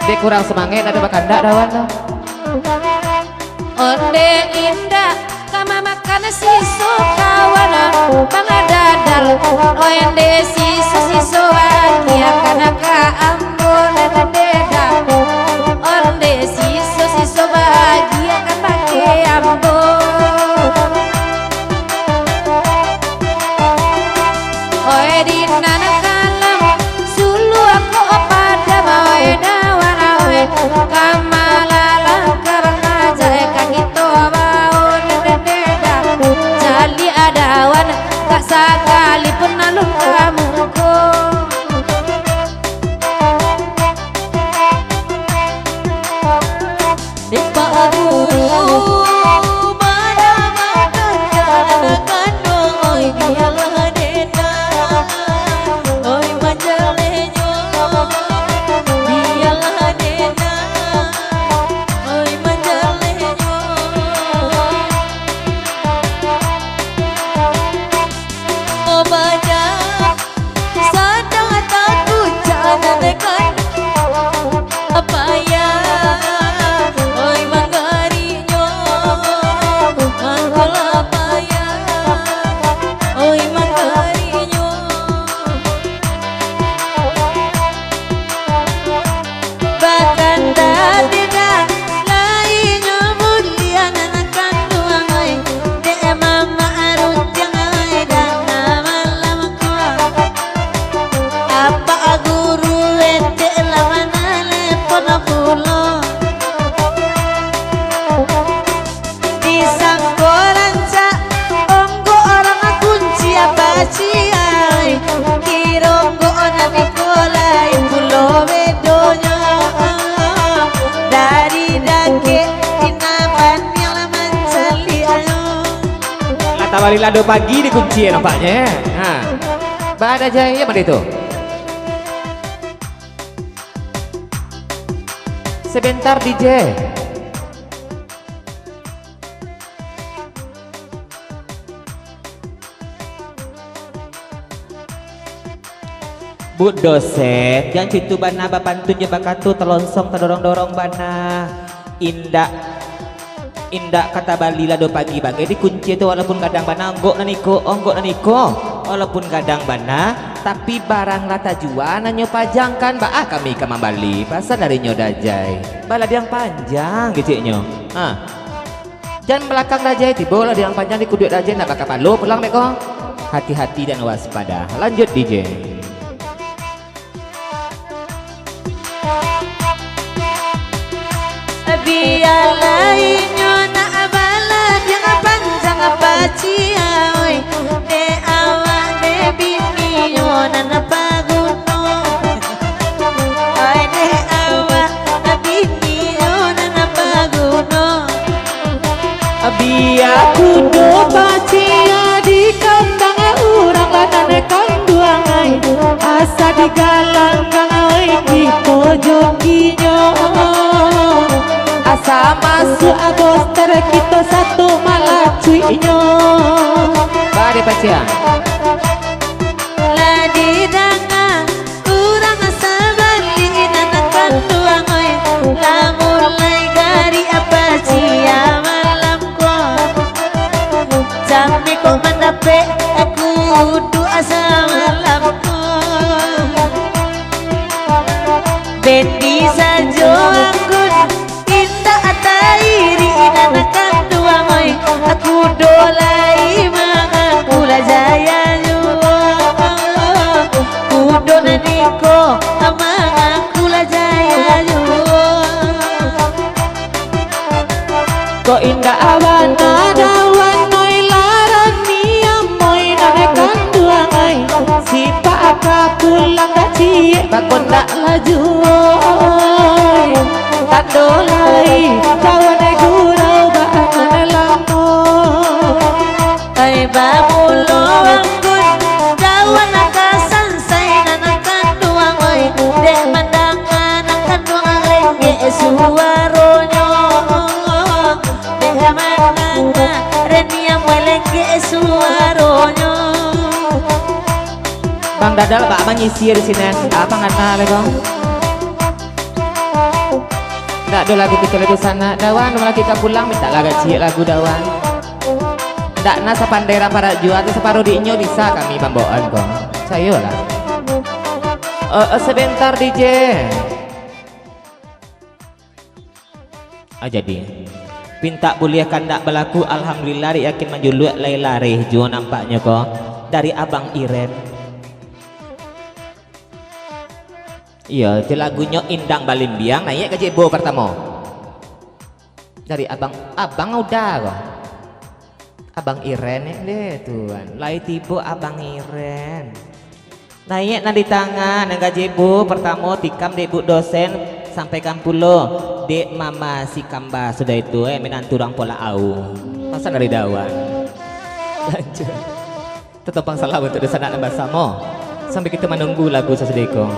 Dek kurang semangat, ndak ado bakandak Dawan doh. Onde indak ka mamakan siso kawan Bang Dadal. Onde siso-siso bagiakan ka ambo nan deda. Onde siso-siso bagiakan bake ambo. Oi, di nan kalam, suluah ko padam, oi, Dawan, oi, ka malalang ka bangajak, ka kito baun dededa, caliak Dawan, ka sakalipun alun ka muko. Dek Pak Guru, bana manggakan anak kanduang, oi, bialah dena, oi, manjalehnyo, bialah dena, oi, manjalehnyo. Oh, bana sadang takuik nan kanduang, payah, oi, manggarinyo, mangkolah payah, oi, manggarinyo. Bakanda deda, lainyo buliah nan kanduang, oi. Dek mamak runcang, oi, dana malam ko. Apak guru etek lah manalepon pulo. Disangko rancak, onggok urang kunci apaci ai. Kiro onggok nan iko lai pulo bedonyo. Dari dakek, ina paniang lah mancaliak ayo. Lah tabalilah do pagi dikunci nampaknyo, eh. Ha. Baa Dajai, iyo pado tu. Sebentar, D J. Bu dosen, jan citu bana bapantun jo bakato talonsong tadorong-dorong bana. Indak, indak ka tabali lah do pagi bagai dikunci tu, walaupun gadang bana onggok nan iko, onggok nan iko. Walaupun gadang bana, tapi barang lah tajua, nanyo pajang kan, baa kami ka mambali, pasan darinyo Dajai. Baladiang panjang keceknyo. Ha. Jan balakang Dajai, tibo lah di nan panjang di kuduak Dajai, nak bakapalo pulang beko. Hati-hati dan waspada. Lanjut, D J. Bialah inyo nak baladiang panjang paciya, oi. Dek awak, dek bininyo nan paguno. Ai dek awak, bininyo nan paguno. Bia kudo paciya di kandang urang lah nan kanduang ai. Bakondak laju, oi, tando lai, kawan gurau baangan lamo. Ai bamulo anggun, kawan ka sansai nan kanduang, oi, dek mandanga nan kanduang lengkek suaronyo. Dek mandanga reniang lengkek suaronyo. Bang Dadal bak mangisi di sini. Apa ngana le, Bang? Ndak ado lagu kito lagu sanak, Dawan, malaki ka pulang, mintak lah gaciak lagu, Dawan. Ndak na sapandai ramparat jua, tu saparo di inyo bisa kami pambawaan, Bang. Sayolah. Eh, eh, sebentar, D J. Ah, jadi, pintak buliah kandak balaku, alhamdulillah, dek yakin manjuluak lai lareh juo nampaknyo ko dari Abang Iren. Iyo, tu lagunyo Indang Balimbiang, naiak ka jebo partamo. Dari Abang, Abang Uda ko. Abang Iren ni deh, tuan. Lai tibo Abang Iren. Naiak nan di tangah, nan gajebo partamo, tikam dek Bu Dosen, sampaikan pulo dek Mama si Kamba sudah itu, eh, minantu urang Polak Au. Pasan dari Dawan. Lanjut. Tatopang salam untuak dunsanak nan basamo. Sambil kito manunggu lagu sasudah iko.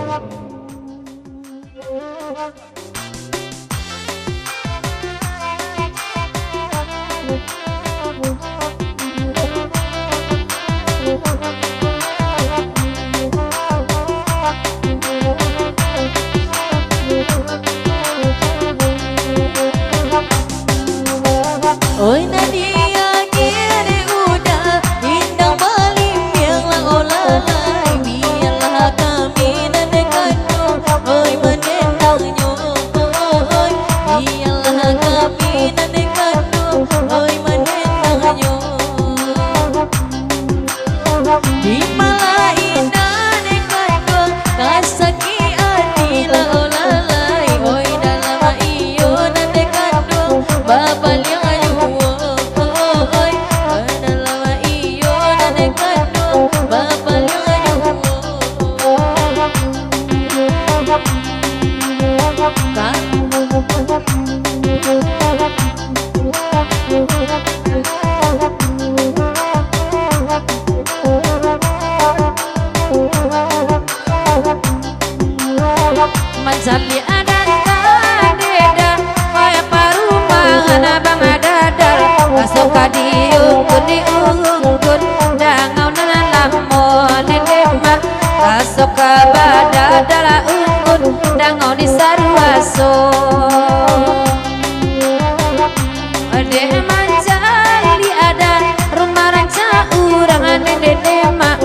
Oi, Nadia, kini udah indang balimbiang lah, oh lalai, bialah kami nan kanduang, oi, manendangnyo, oi, bialah kami nan kanduang, oi, manendangnyo. Di malah indak nan kanduang, ka sakik ati lah, oh lalai, oi, dalam iyo nan kanduang, bapaliang juo, oi, dalam iyo nan kanduang, bapaliang juo. Ka- Mancaliak adan ka deda, oi parumahan Abang Dadal, raso ka diungkun-diungkun, dangau nan lamo nene mah, raso ka badadal ungkun, dangau di saruaso. Ondeh mancaliak adan rumah rancak urang nene mah.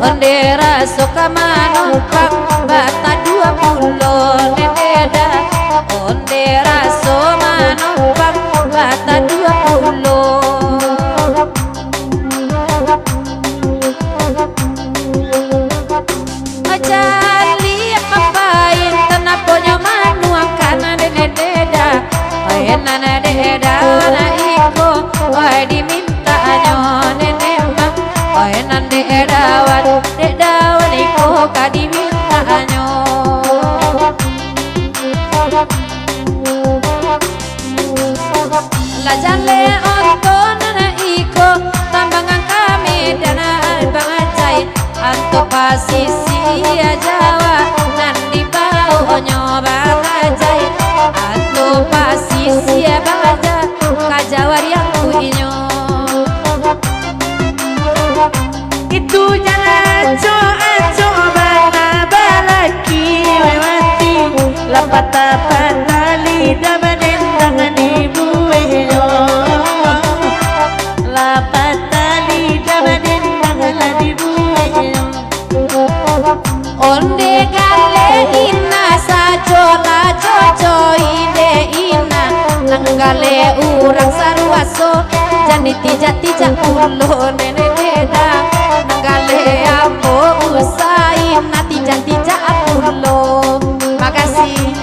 Ondeh raso ka manompak bataduo pulo nene da. Ondeh raso manompak bataduo pulo. Caliak papain, tanaponyo manuangkan dek deda. Oi nan dek dawan iko, oi dimintaknyo nene mah. Oi nan dek dawan, dek dawan iko ka dimintaknyo. Lah jaleh onto nan iko, tambangan kami dana bangacai. Anto pasisia Jawa nan dibaonyo bangacai. Anto pasisia bangacai, ka Jawa diangkuinyo. Itu jan acok-acok bana balaki, weh mati. Lapatah patah lidah badendang dibuehnyo. Lapatah lidah badendang lah dibuehnyo. Onde galeh ina sajo lah cocoi dek ina. Nan galeh urang saruaso, jan ditijak-tijak pulo nene deda. Nan galeh ambo usai, nan tijak-tijak pulo. Makasih.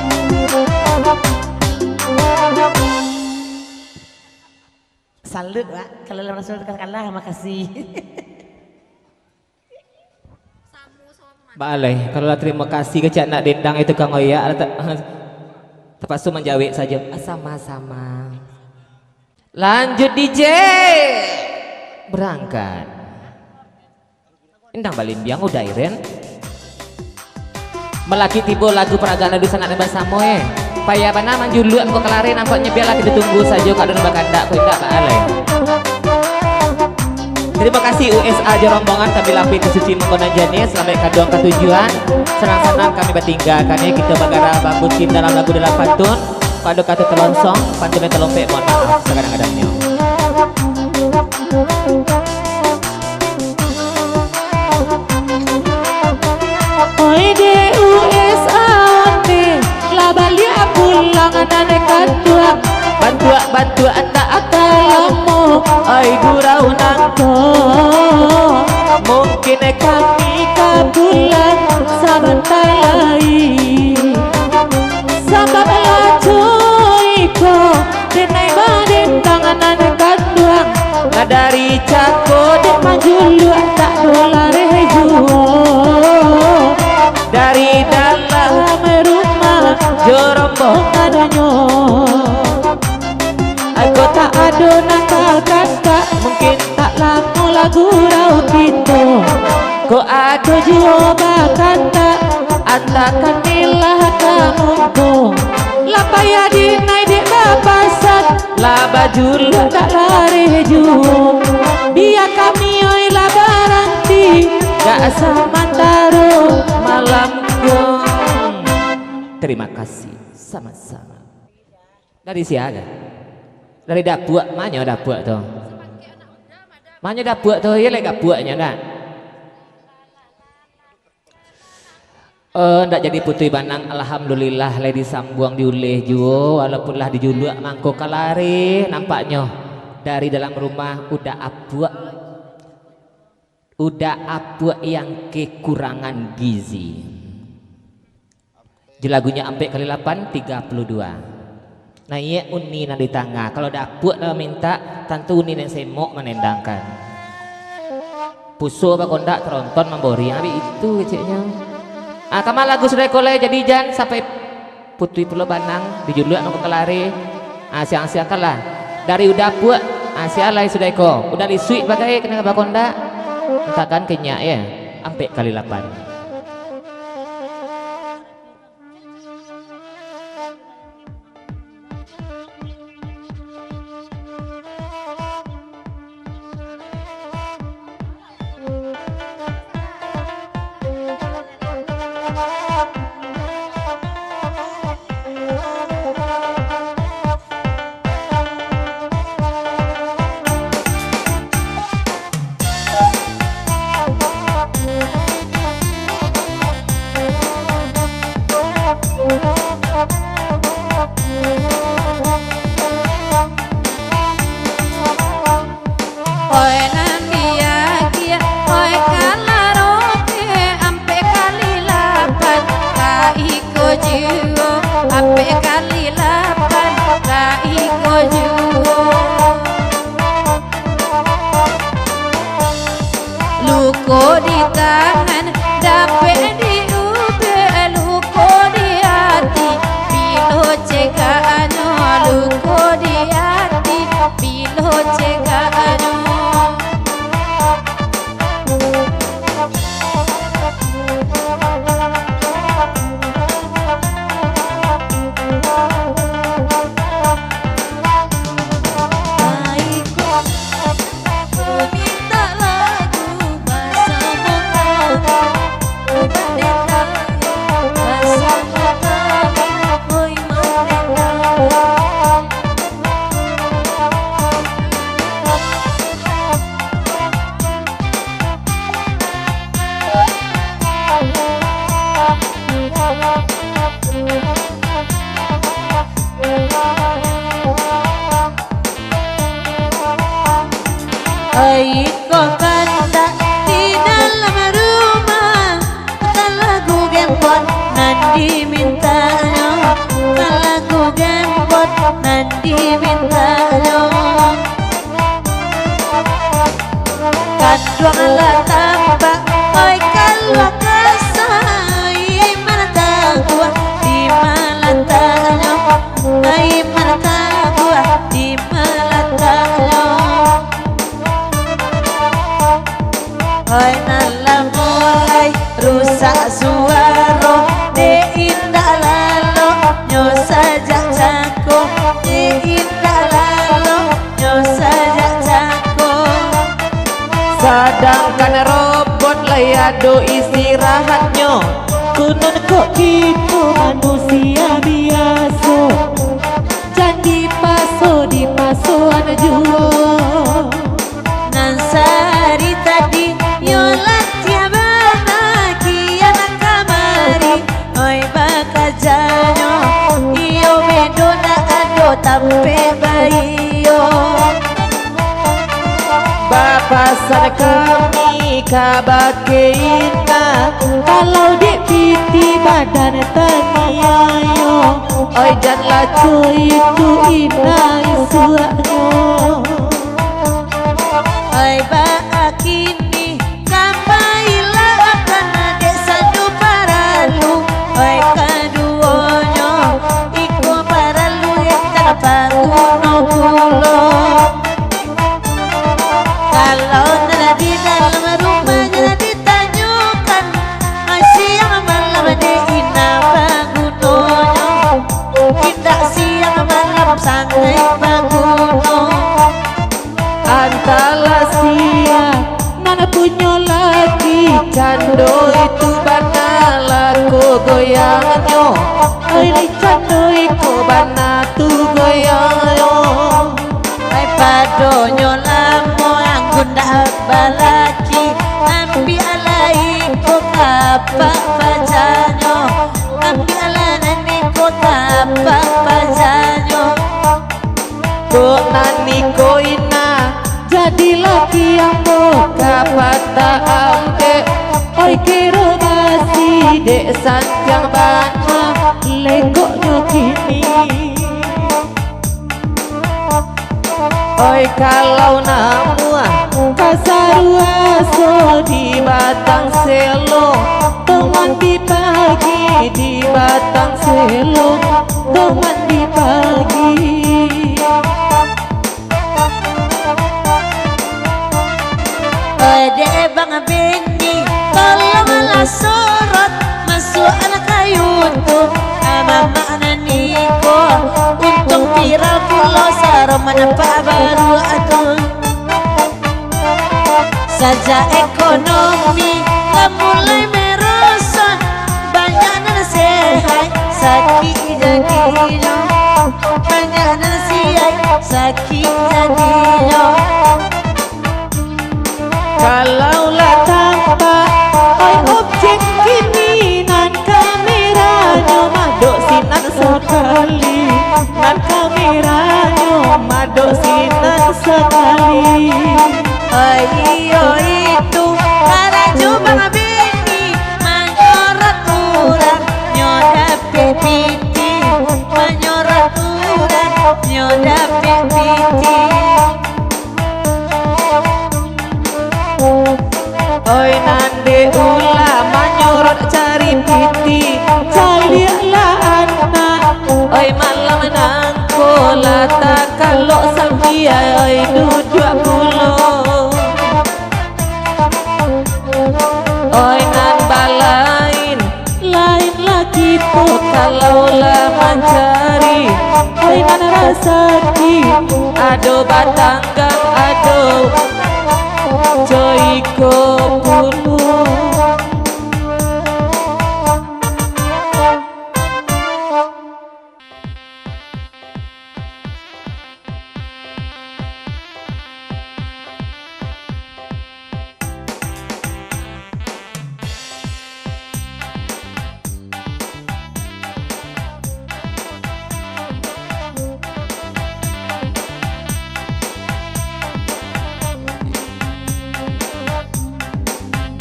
Salut, Wak. Kalau lah raso kalah, makasih. Baleh, kalau lah tarimo kasih kecek anak dendang itu Kang Oyak, lah ta-, tapakso manjawek sajo. Sama-sama. Lanjut D J. Berangkat. Endang balimbiang udah, Iren. Malaki tibo lagu peragaan adu sanak nan basamo, eh. Payah bana manjuluak mangko kalari, nampaknyo bialah kito tunggu sajo kado nan bakandak, kok indak baalai. Terima kasih U S A jo rombongan, kami lapeh tisuci mangko nan janiah, salamaik kaduang ka tujuan. Sanang-sanang kami batinggakan, eh, kito bagara babucin dalam lagu dalam pantun. Pado kato talonsong, pantun nan talompek, mohon maaf sagadang-gadangnyo. Oi, dek U S A ondeh, lah baliak pulang nan kanduang. Bantuak-bantuak tak akan lamo, oi, gurau nangko. Mungkin kami ka pulang sabanta lai. Sabab lah co iko, denai badendang nan kanduang. Lah dari cako dek manjuluak tak ado lareh juo. Dari dalam rumah jo rombongannyo. Angko tak ado nan bakandak, mungkin tak lamo lah gurau kito. Kok ado juo bakandak, antakan milah ka muko. Lah payah dinai dek bapasan, lah bajuluak tak lareh juo. Bia kami oi lah baranti, gak samantaro malam ko. Terima kasih, sama-sama. Dari sia ka? Dari dapuak, manyo dapuak tu? Manyo dapuak tu, iyo lai dapuaknyo, ndak? Eh, ndak jadi Putuih Banang, alhamdulillah, lai disambuang diuleh juo, walaupun lah dijuluak mangko kalari, nampaknyo dari dalam rumah udah apuak, udah apuak yang kekurangan gizi. Di lagunyo ampek kali lapan, tiga puluh dua. Nah, iyo uni nan di tangah. Kalau dapuak lah mintak, tantu uni nan semok manendangkan. Puso bakondak, taronton mamboriang, abih itu keceknyo. Ah, kama lagu sudah ko lai, jadi jan sampai Putuih pulo Banang, dijuluak mangko kalari. Ah, siang-siangkanlah. Dari udah apuak, ah, siang lai sudah ko. Udah lisuik bagai, kena bakondak. Antakan ka inyak, yo. Ampek kali lapan. Oi nan diagiah, oi kalarote, ampek kali lapan, ka iko juo, ampek kali lapan, ka iko juo. Luko di tangan, dapek diubek, luko di ati, bilo cegaknyo, luko di ati, bilo cegaknyo. Iko kandak di dalam rumah, talagu gempot nan dimintanyo, talagu gempot nan dimintanyo. Kanduang lah tampak, oi kalua ka Nyo, kunun kok kito manusia biaso, jan dipaso, dipasoan juo. Nan sari tadi, yo latiah bana kian kamari, oi bakajanyo, iyo bedo ndak ado tampek baiyo. Bapasan kami kabake Ina, kalau dek piti badan taniayo, oi, janlah co itu Ina isuaknyo. Oi, baa kini, ka pailah akan dek sadu paralu, oi, kaduonyo, iko paralu dek tanpa guno pulo. Kalau nan di dalam rumah jan ditanyokan, siang malam dek Ina bagunonyo, indak siang malam sangaik baguno. Antah lah sia nan punyo laki, cando itu bana lah ko goyangnyo, oi, cando iko bana tu goyangnyo. Ai, padonyo lamo anggun dak balaki, ambiaklah iko tapak pajanyo, ambiaklah nan iko tapak pajanyo. Kok nan iko Ina, jadilah kiambo kapatah ampek, oi, kiro basi dek santiang bana, lekoknyo kini. Oi, kalau namuah ka saruaso di batang selo, tong mandi pagi di batang selo, tong mandi pagi. Oi, dek Bang Benny, tolonglah sorot masuak ka YouTube. Ah, mamak nan iko, untung pira pulo saro manapak baru atu. Sajak ekonomi lah mulai merosot, banyak nan sehat sakik jadinyo, banyak nan sihat sakik jadinyo. Kalau lah tampak, oi, objek kini nan kameranyo madok sinan sakali, nan kameranyo madok sinan sakali. Oi, iyo itu karajo Bang Benny, manyorot urang nyo dapek piti, manyorot urang nyo dapek piti. Oi, nan dek ulah manyorot cari piti, caliaklah anak. Oi, malam nangko lah takalok sambiai, oi, duduak pulo. Oi, nan balain, lainlah kito kalau lah mancari. Oi, nan rasaki, ado batanggang, ado co iko pulo.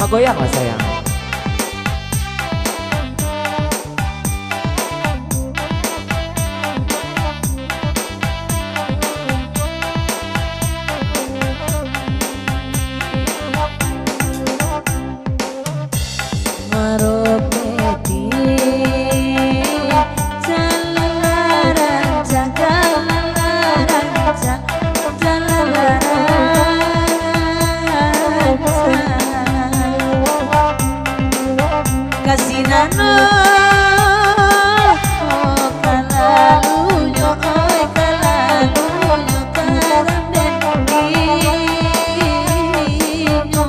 Bagoyanglah, sayang. Maropeti, jalan rancak, jalan rancak, jalan rancak. Kasih nano, oh, kalalunyo, oi, kalalunyo, karambek inyo.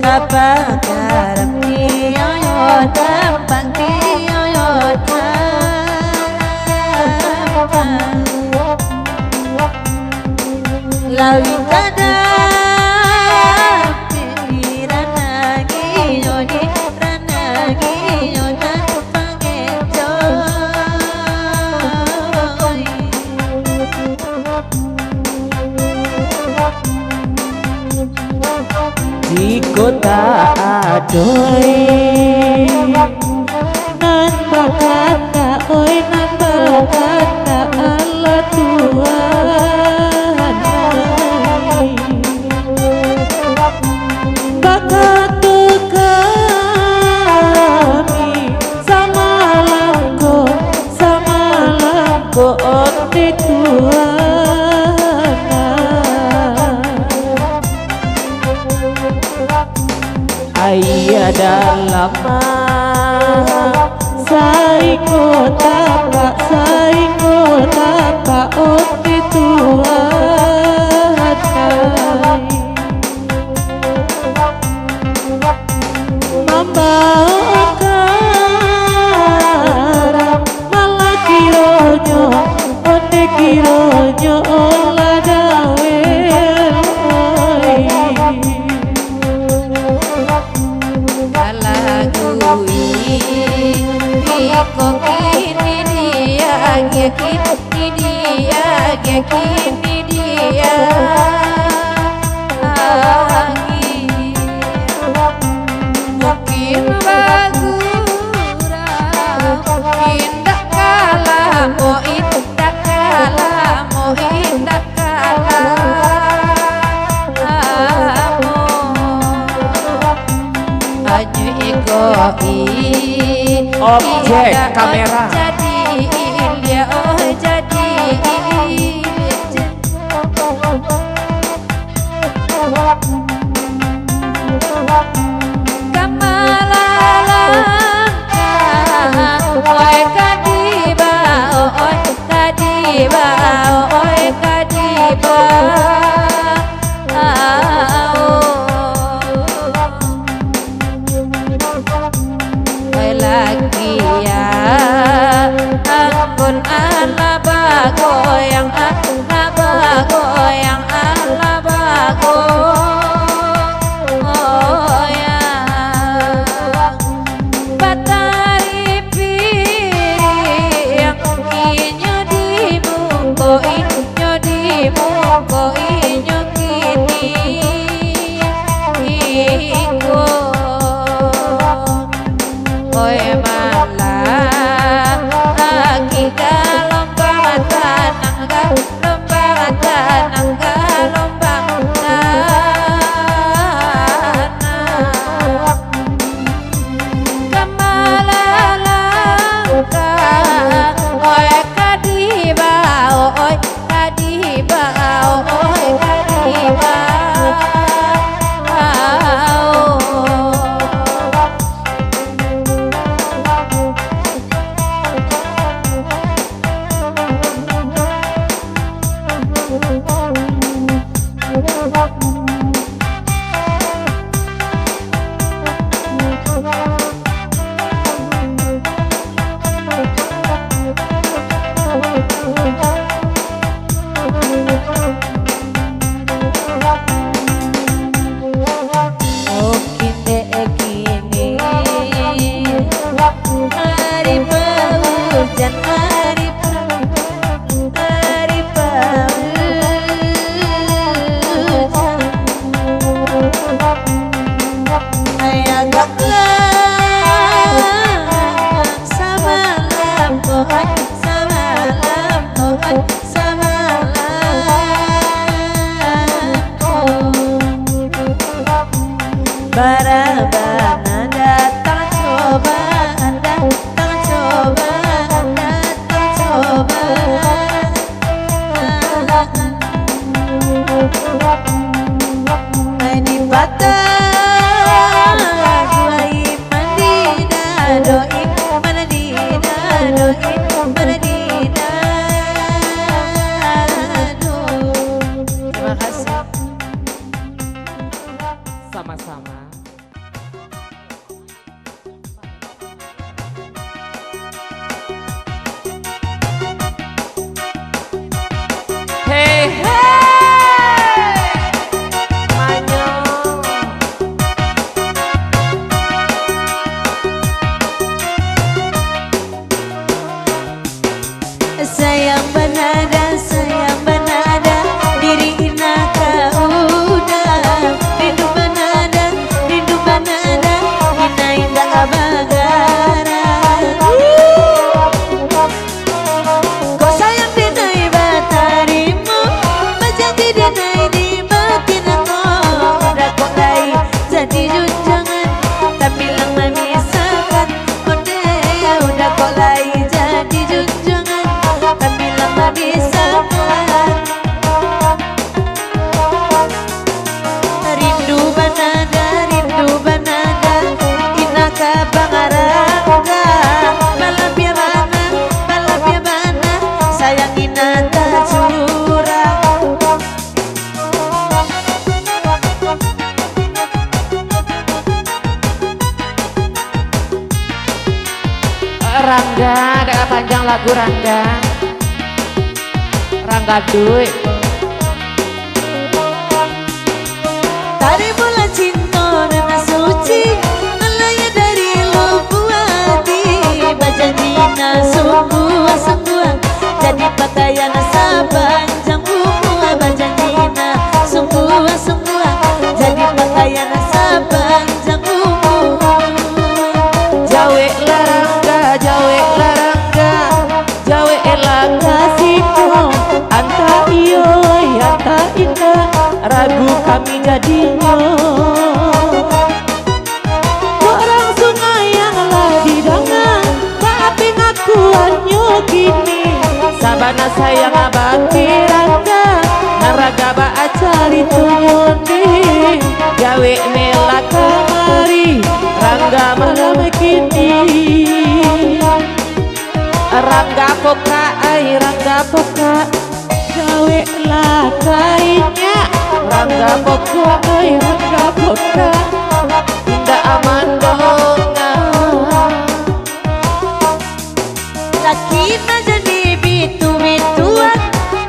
Kapa Garap di oyo, tampang di oyo, tampang. Lawi tada, di ranangi yo, di ranangi yo, tampang enjoy. Jikok tak ado, eh, nan bakatak, oi, nan bakatak, alah Tuhan, ai. Bakato kami, samalam ko, samalam ko onde Tuhan. Aia dalam, sainggo tapak, sainggo tapak onde Tuhan. Mambaokan malah kironyo, onde kironyo olah dawel, oi. Kalagui, iko kini dia, kini dia, kini dia. Angin mungkin bagurau, indak ka lamo, indak ka lamo, indak ka lamo. Anyo iko i, Objek indak kamera. Jadi, indak jadi. Ka malalangkah, oi, ka dibao, oi, ka dibao, oi, ka dibao. Oi, lakia, anggun alah bagoyang, alah bagoyang, alah bagoyang. Batari piriang, inyo di muko, inyo di muko, inyo kini iko. Oi, malah agi ka lombang tanang, ka lombang tanang, ka lombang tanang. Ka malalangkah, oi, ka dibao, oi, ka dibao, oi, ka dibao. Oke, dek, gini. Ari paujan, ari paujan, ari paujan. Ayah gak samalam, oh, samalam, oh, samalam. Barabana datang cobaan, datang cobaan, datang cobaan. Ai dipatah, ai mandida doa, mandida doa, mandida doa. Terima kasih. Sama-sama. Rangga, agak panjang lagu Rangga. Rangga Dui. Tarimalah cinto nan suci, nan lahia dari lubuk ati. Bajanji nan sungguah-sungguah, jadi pakaian sapanjang umua. Bajanji nan sungguah-sungguah, jadi pakaian sapanjang umua. Jaweklah Rangga, jaweklah Rangga, jaweklah ka siko. Antah iyo, antah indak, ragu kami jadinyo. Kok rang sungai yang lah didanga, baa pangakuannyo kini? Sabana sayang bakeh Rangga, nan Rangga baa caritonyo ni? Jawek ne lah kamari, Rangga malam kini. Rangga pokak, ai Rangga pokak, jaweklah ka inyo. Rangga pokak, ai Rangga pokak, indak aman doh. Laki nan jadi bitu-bituan,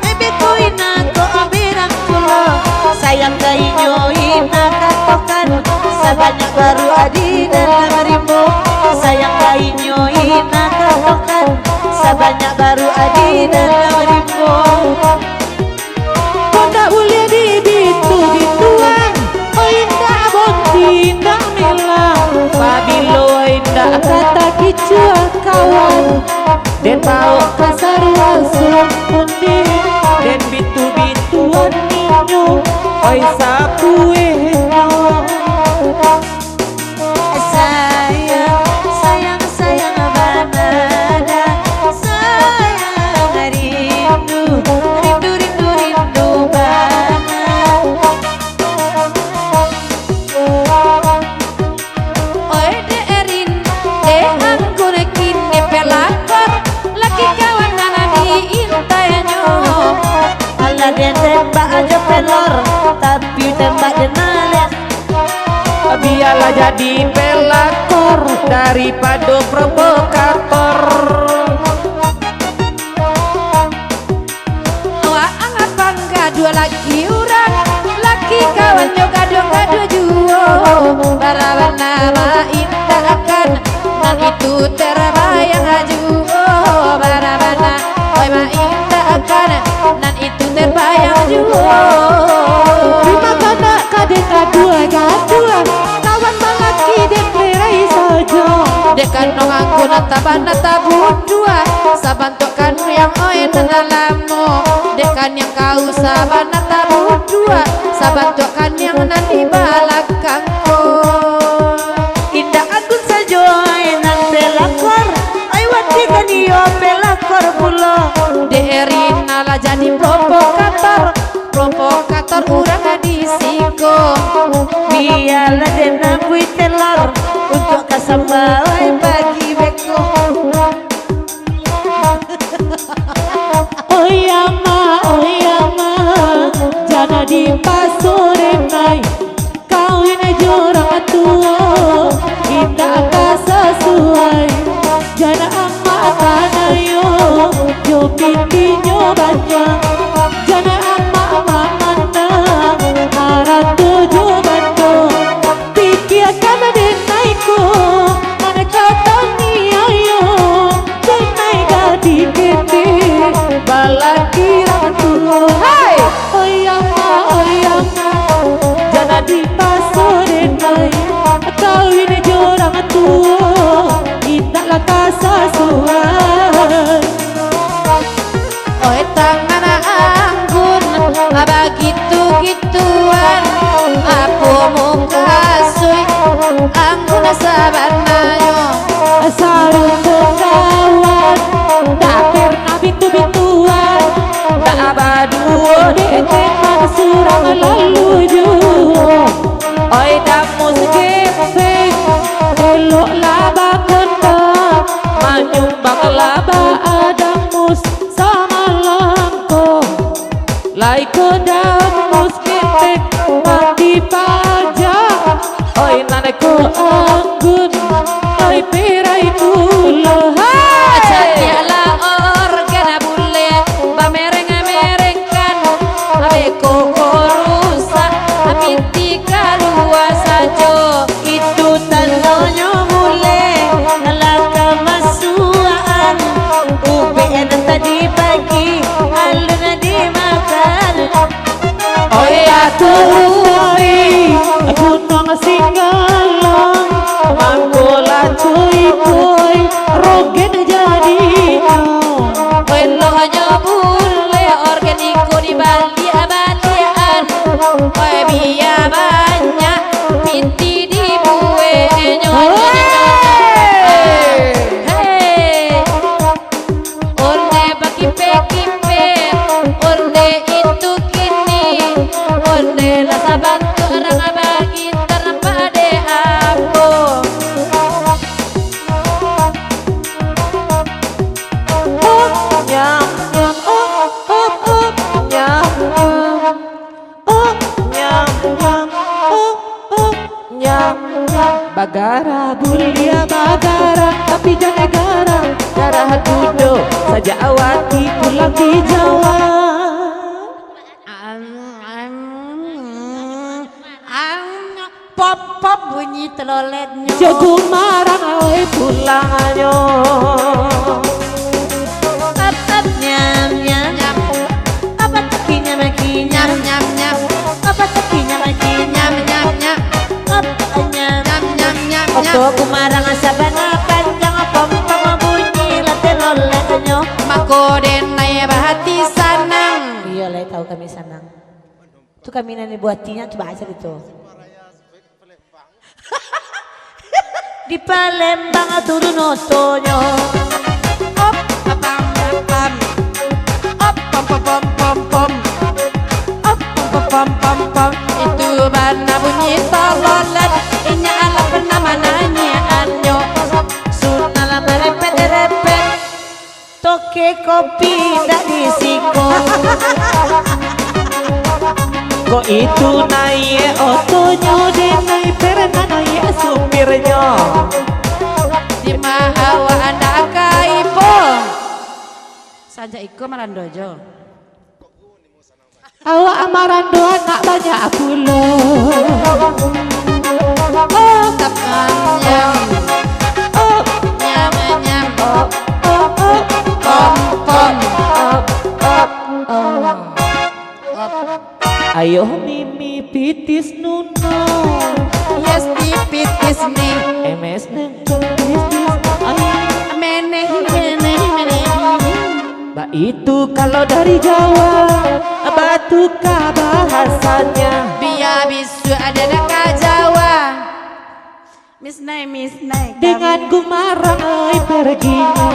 eh, beko inyo ko berang pulo. Sayang ka inyo inyo katokan, sabanyak baruak di dalam rimbo. Sayang ka inyo inyo katokan, sabanyak baruak di dalam rimbo. Kok ndak buliah dibitu-bituan, oh indak bonti, indak melang. Pabilo indak ka takicuah kawan, den baok ka saruang suang ondeh, den bitu-bituan inyo, oi sapuehnyo. Sayang, sayang, sayang bana, sayang rindu, rindu, rindu, rindu bana. Oi dek Erin, dek Anggun kini pelakor, laki kawan nan diintainyo. Alah den tembak ajo pelor, tapi tembak den alek. Bialah jadi pelakor daripado provokator. Awak angah panggaduah laki urang, laki kawan jo gaduah-gaduah juo. Bara bana maintakan, nan itu terbayang juo. Bara bana, oi, maintakan, nan itu terbayang juo. Dima kanak ka den gaduah-gaduah, kawan balaki den lerai sajo. Dek kanduang angku nan tabana tabuduah, sabantuak kaniang oi nan lamo. Dek kaniang kau sabana tabuduah, sabantuak kaniang nan di balakang ko. Indak Anggun sajo oi nan pelakor, ai wati kan iyo pelakor pulo. Dek Erina lah jadi provokator, provokator urang di siko. Bialah den ambuih telor, untuak ka samba oi bagi beko. Oi ama, oi ama, jan dipaso den ai. Kawin jo urang tuo, indak ka sasuai. Jan amak tanayo, jo pitinyo banyak. Jan amak mamandang, arato jo bando. Pikiakan den ai ko, nan ka taniayo. Denai gadih ketek, balaki urang tuo. Hai! Oi ama, oi ama, jan dipaso denai, kawin jo urang tuo, indaklah ka sasuai. Oi tangan Anggun, bagitu-gituan, apo mukasuik Anggun sabananyo? Sarunto kawan, dak pernah bitu-bituan, dak baduo dek teman surang lalu juo. Oi Damus gepeng, eloklah bakendang, manyumbanglah baa Damus samalam ko. Lai ko Damus ketek mati paja. Oi nan ko Anggun, Bagarah buliah bagarah, tapi jan garah darah dudo. Sajak awak ti pulang di Jawa. Am, am, am, pop, pop bunyi teloletnyo. Jago marang oi pulangnyo. Pop, pop, nyam, nyam. Nyam. Pop, pop, kinyam, kinyam. Nyam, nyam, nyam. Pop, pop, kinyam, kinyam. Nyam, nyam, nyam. Pop, nyam. Nyam, nyam, nyam, nyam. Oto gumarang sabana panjang, pom, pom bunyi lah teloletnyo. Mako denai bahati sanang. Iyo, lai tahu kami sanang. Tu kami nan dibuatinyo tu baca gitu. Di Palembang turun otonyo. Op, pam, pam, pam. Op, pam, pam, pam, pam, pam. Op, pam, pam, pam, pam, pam. Itu bana bunyi tololet. Inyo alah pernah mananyiannyo. Sudah lah merepet-repet. Toke kopi indak di siko. Kok itu naiak otonyo, denai pernah naiak supirnyo. Di ma awak andak ka ipo? Sanjak iko marando jo. Awak marando anak banyak pulo. Oh, kapanyang. Oh, nyam, nyam. Oh, oh, oh. Kom, kom. Oh, oh, oh. Ayo mimi pitis nuno. Yes, di pitis ni. M S ni. Meneh, meneh, meneh. Baitu kalau dari Jawa, batuka bahasanya. Bia bisuak ado nan ka Jawa. Misnai, misnai, dengan gumarang ai perginyo.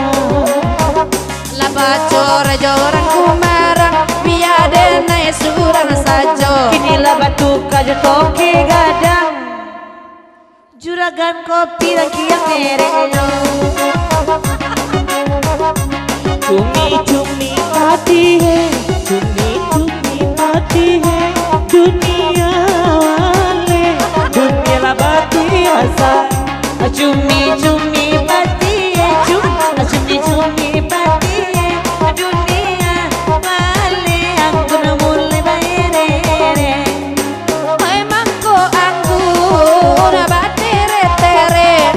Lah baco rajo urang gumarang, bia denai surang sajo. Kini lah batuka jo toke gadang. Juragan kopi lagi yang mereknyo. Cumi-cumi pati he, cumi-cumi pati he, dunia wale, dunia lah batiasa. Cumi-cumi pati he, cum-, cumi-cumi pati he, dunia wale, angku nak mulai baere-ere. Oi mangko angku, nak batere-tere.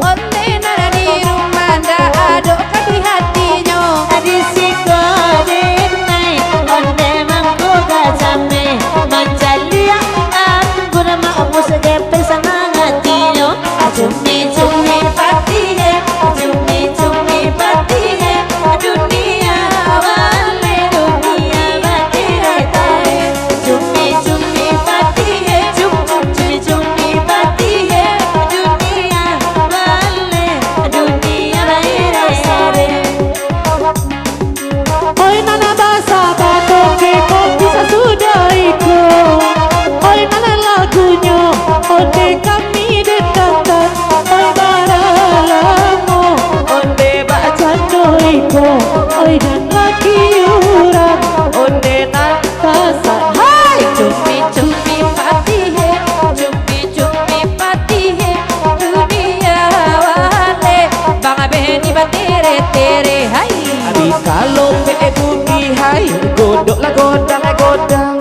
Onde nan di rumah ndak ado ka di hatinyo. Di siko denai, onde mangko gajame. Mancaliak angku, nak mampus gepe sanang hatinyo. Cumi-cumi pati he, cumi-cumi pati he, dunia wale, dunia batirete. Cumi-cumi pati he, cum-, cumi-cumi pati he, dunia wale, dunia batirete. Oi nan basa batoke kopi sasudah iko. Oi nan lagunyo, onde kami dendangan. Oi baralamo, onde bacando iko. Oi nan laki urang, onde nan kasar. Hai! Cumi-cumi pati he, cumi-cumi pati he, dunia wale, Bang Beni batere-tere, hai. Bikalo pek bugi hai, godok lah godang-godang.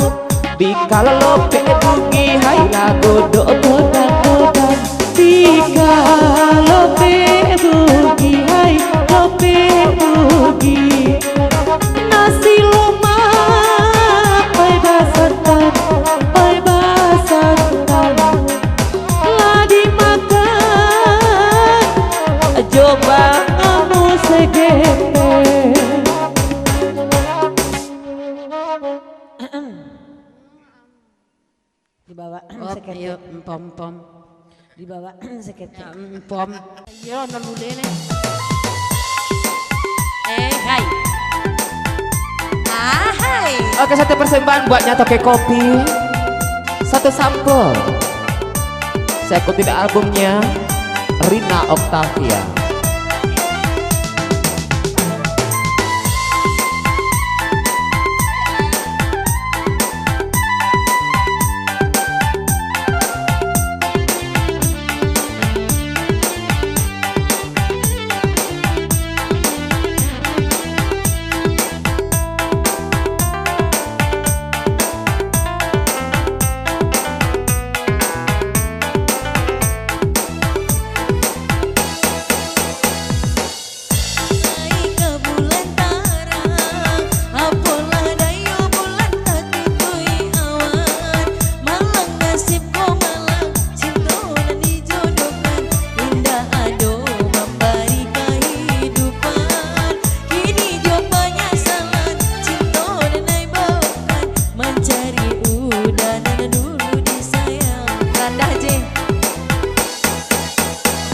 Bikalo pek bugi hai, lah godok godang-godang. Bikalo pek bugi hai, lo pek bugi. Nasi lomak, oi basantan, oi basantan. Lah dimakan, jo bangamu segepek. Dibawa. Op, saketek. Iyo, empom-pom. Dibawa saketek. Ya, empom. Iyo, no lule ne. Eh, hai. Ah, hai. Oke, satu persembahan buatnya toke kopi. Satu sampel. Saya kutip albumnya Rina Octavia.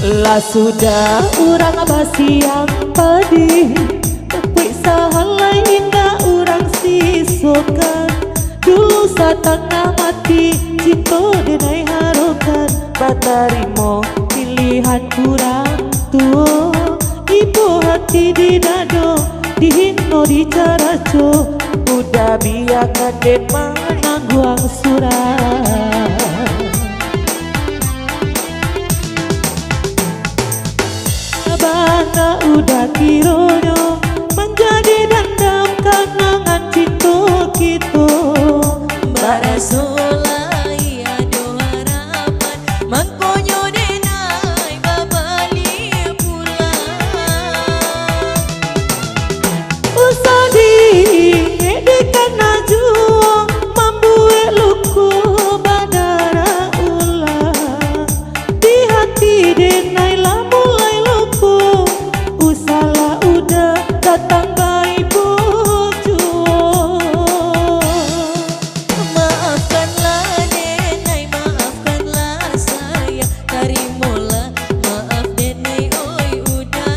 Lah sudah urang basiang padi, tapuik sahalai indak urang sisokan. Dulu satangah mati, cinto denai harokan. Batarimo pilihan urang tuo, ibo hati di dado, dihino dicaraco. Uda biakan den manangguang surang. Bana uda kironyo manjadi dandam kanangan cinto kito. Baraso lai ado harapan, mangkonyo denai babaliak pulang. Usah diingek dikana juo, mambuek luko badarah ulang. Di hati denai lah mulai luko, usahlah uda datang baibo juo. Maafkanlah denai, maafkanlah sayang, tarimolah maaf denai, oi uda.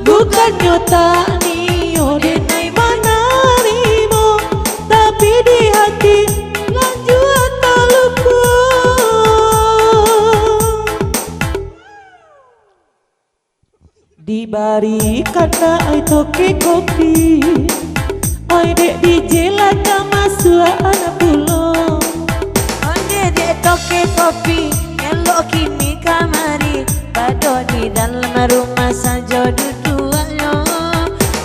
Bukannyo tak nio denai manarimo, tapi di hati lanjua taluko. Dibarikan ai toke kopi, ai dek D J lah ka masuakan pulo. Onde dek toke kopi, elok kini kamari, bado di dalam rumah sajo duduaknyo.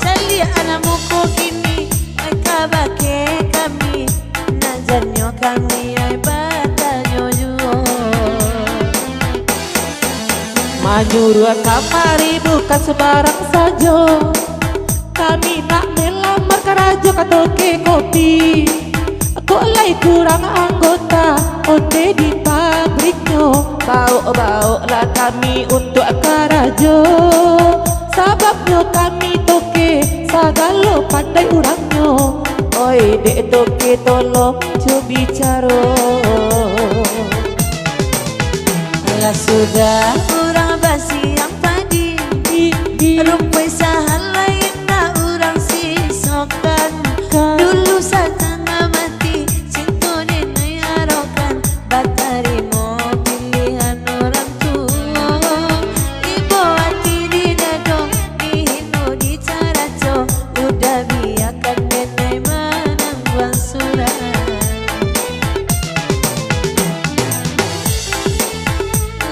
Caliak anak muko kini, ai kabake kami, nak jannyo kami ai batanyo juo. Manyuruah kamari bukan subarang sajo. Kami nak melamar karajo ka toke kopi. Kok lai kurang anggota onde di pabriknyo. Baok-baoklah kami untuak karajo. Sababnyo kami toke sagalo pandai urangnyo. Oi dek toke tolong jo bicaro. Alah sudah urang basiang padi, rumpuik sahalai indak urang sisokan. Dulu satangah mati, cinto denai harokan, batarimo pilihan urang tuo. Ibo ati di dado, dihino dicaraco, uda biakan denai manangguang surang.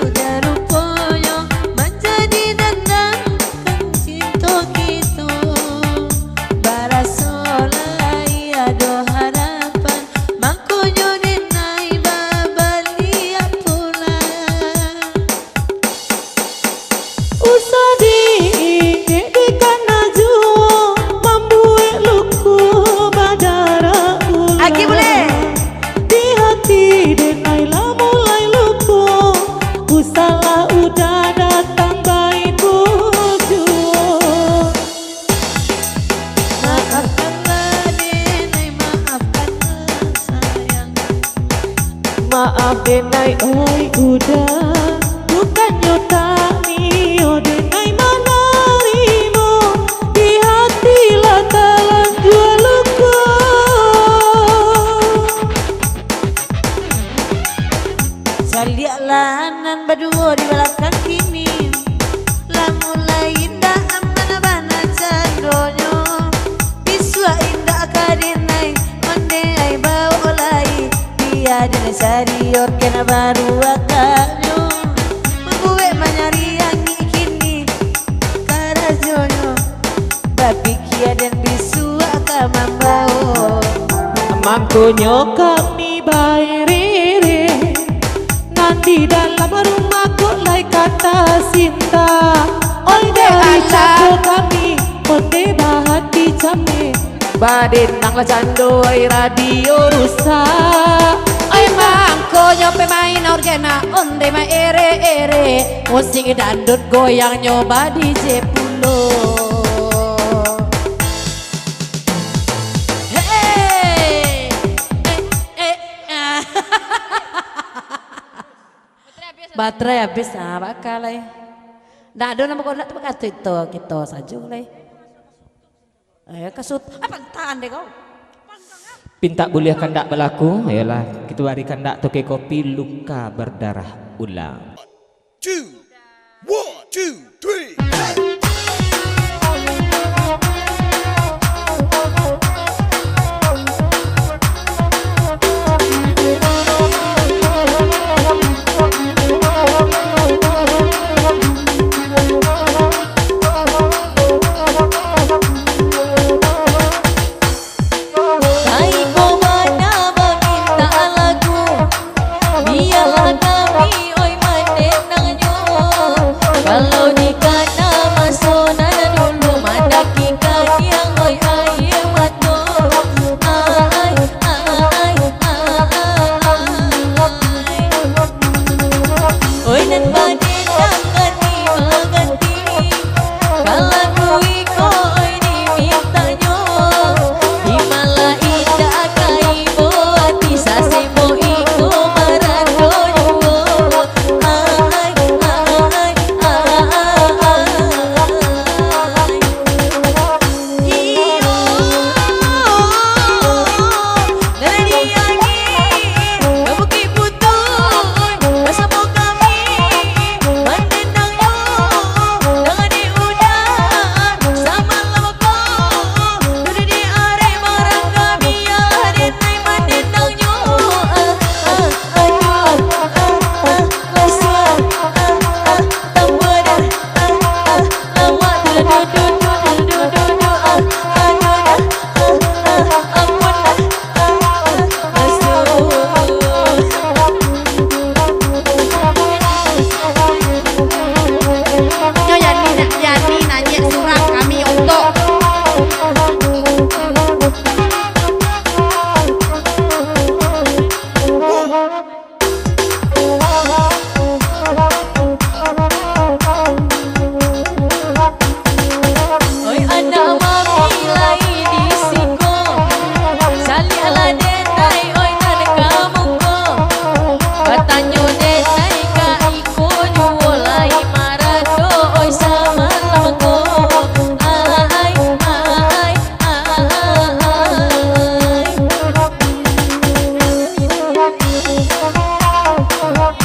Uda ruponyo manjadi dandam kan cinto kito. Baraso lai ado harapan, mangkonyo denai babaliak pulang. Usah diingek dikana juo, mambuek luko badarah ulang. Agi buleh. Di hati denai lah mulai luko, usahlah uda datang baibo juo. Maafkanlah denai, maafkanlah sayang. Maaf denai, oi uda, bukannyo tak nio denai manarimo, di hati lah talanjua luko. Caliaklah nan baduo di balakang kini, lah mulai indak aman bana candonyo. Bisuak indak ka denai, onde ai baok lai, bia den cari orgen baru akaknyo. Mambuek manyari angik kini karajonyo, bapikia den bisuak ka mambaok. Mangkonyo kami baereh-ereh, nan di dalam rumah kok lai ka tasinta. Onde dari alah. Cako kami, onde bahati cameh. Badenanglah cando ai radio rusak. Ai mangkonyo pemain orgena, onde maereh-ereh. Musik dangdut goyangnyo ba-D J pulo. Hei! Eh, eh, ah. Baterai habis, ah, bakal ai. Ndak ado namo ko, ndak tu bakato kito, kito sajo lai. Eh, kasut, ah, pantangan deh kau. Pintak buliah kandak balaku, ayolah, kito bari kandak toke kopi luka berdarah ulang. Two, one, two, three, hey. Taiko bana bamintak lagu, bialah kami, oi, mandendang. Kalau dikana maso nan dulu, mandaki kaniang, oi, aia mato. Ai, ai, ai, ai. Oi, nan badendang ganti baganti, kalau iko, oi, dimintanyo, di malah indak ka ibo ati, sasembok iko marato juo. Ai, ai, ai, ai. Iyo, dari angin ka Bukik Putuih, basamo kami mandendang yo, dangan di udan samalam ko, dari di arek marangga bialah denai mandendang yo. Ah, ah, aduh, ah, ah, ah, basah, ah, ah, tambah dah, ah, ah. Nyo jadi, jadi nanyek surang kami untuk. Oi, anak mami lai di siko, saliaklah denai, oi, nan ka muko. Batanyo denai ka iko juo, lai marato, oi, samalam ko. Ai, ai, ai.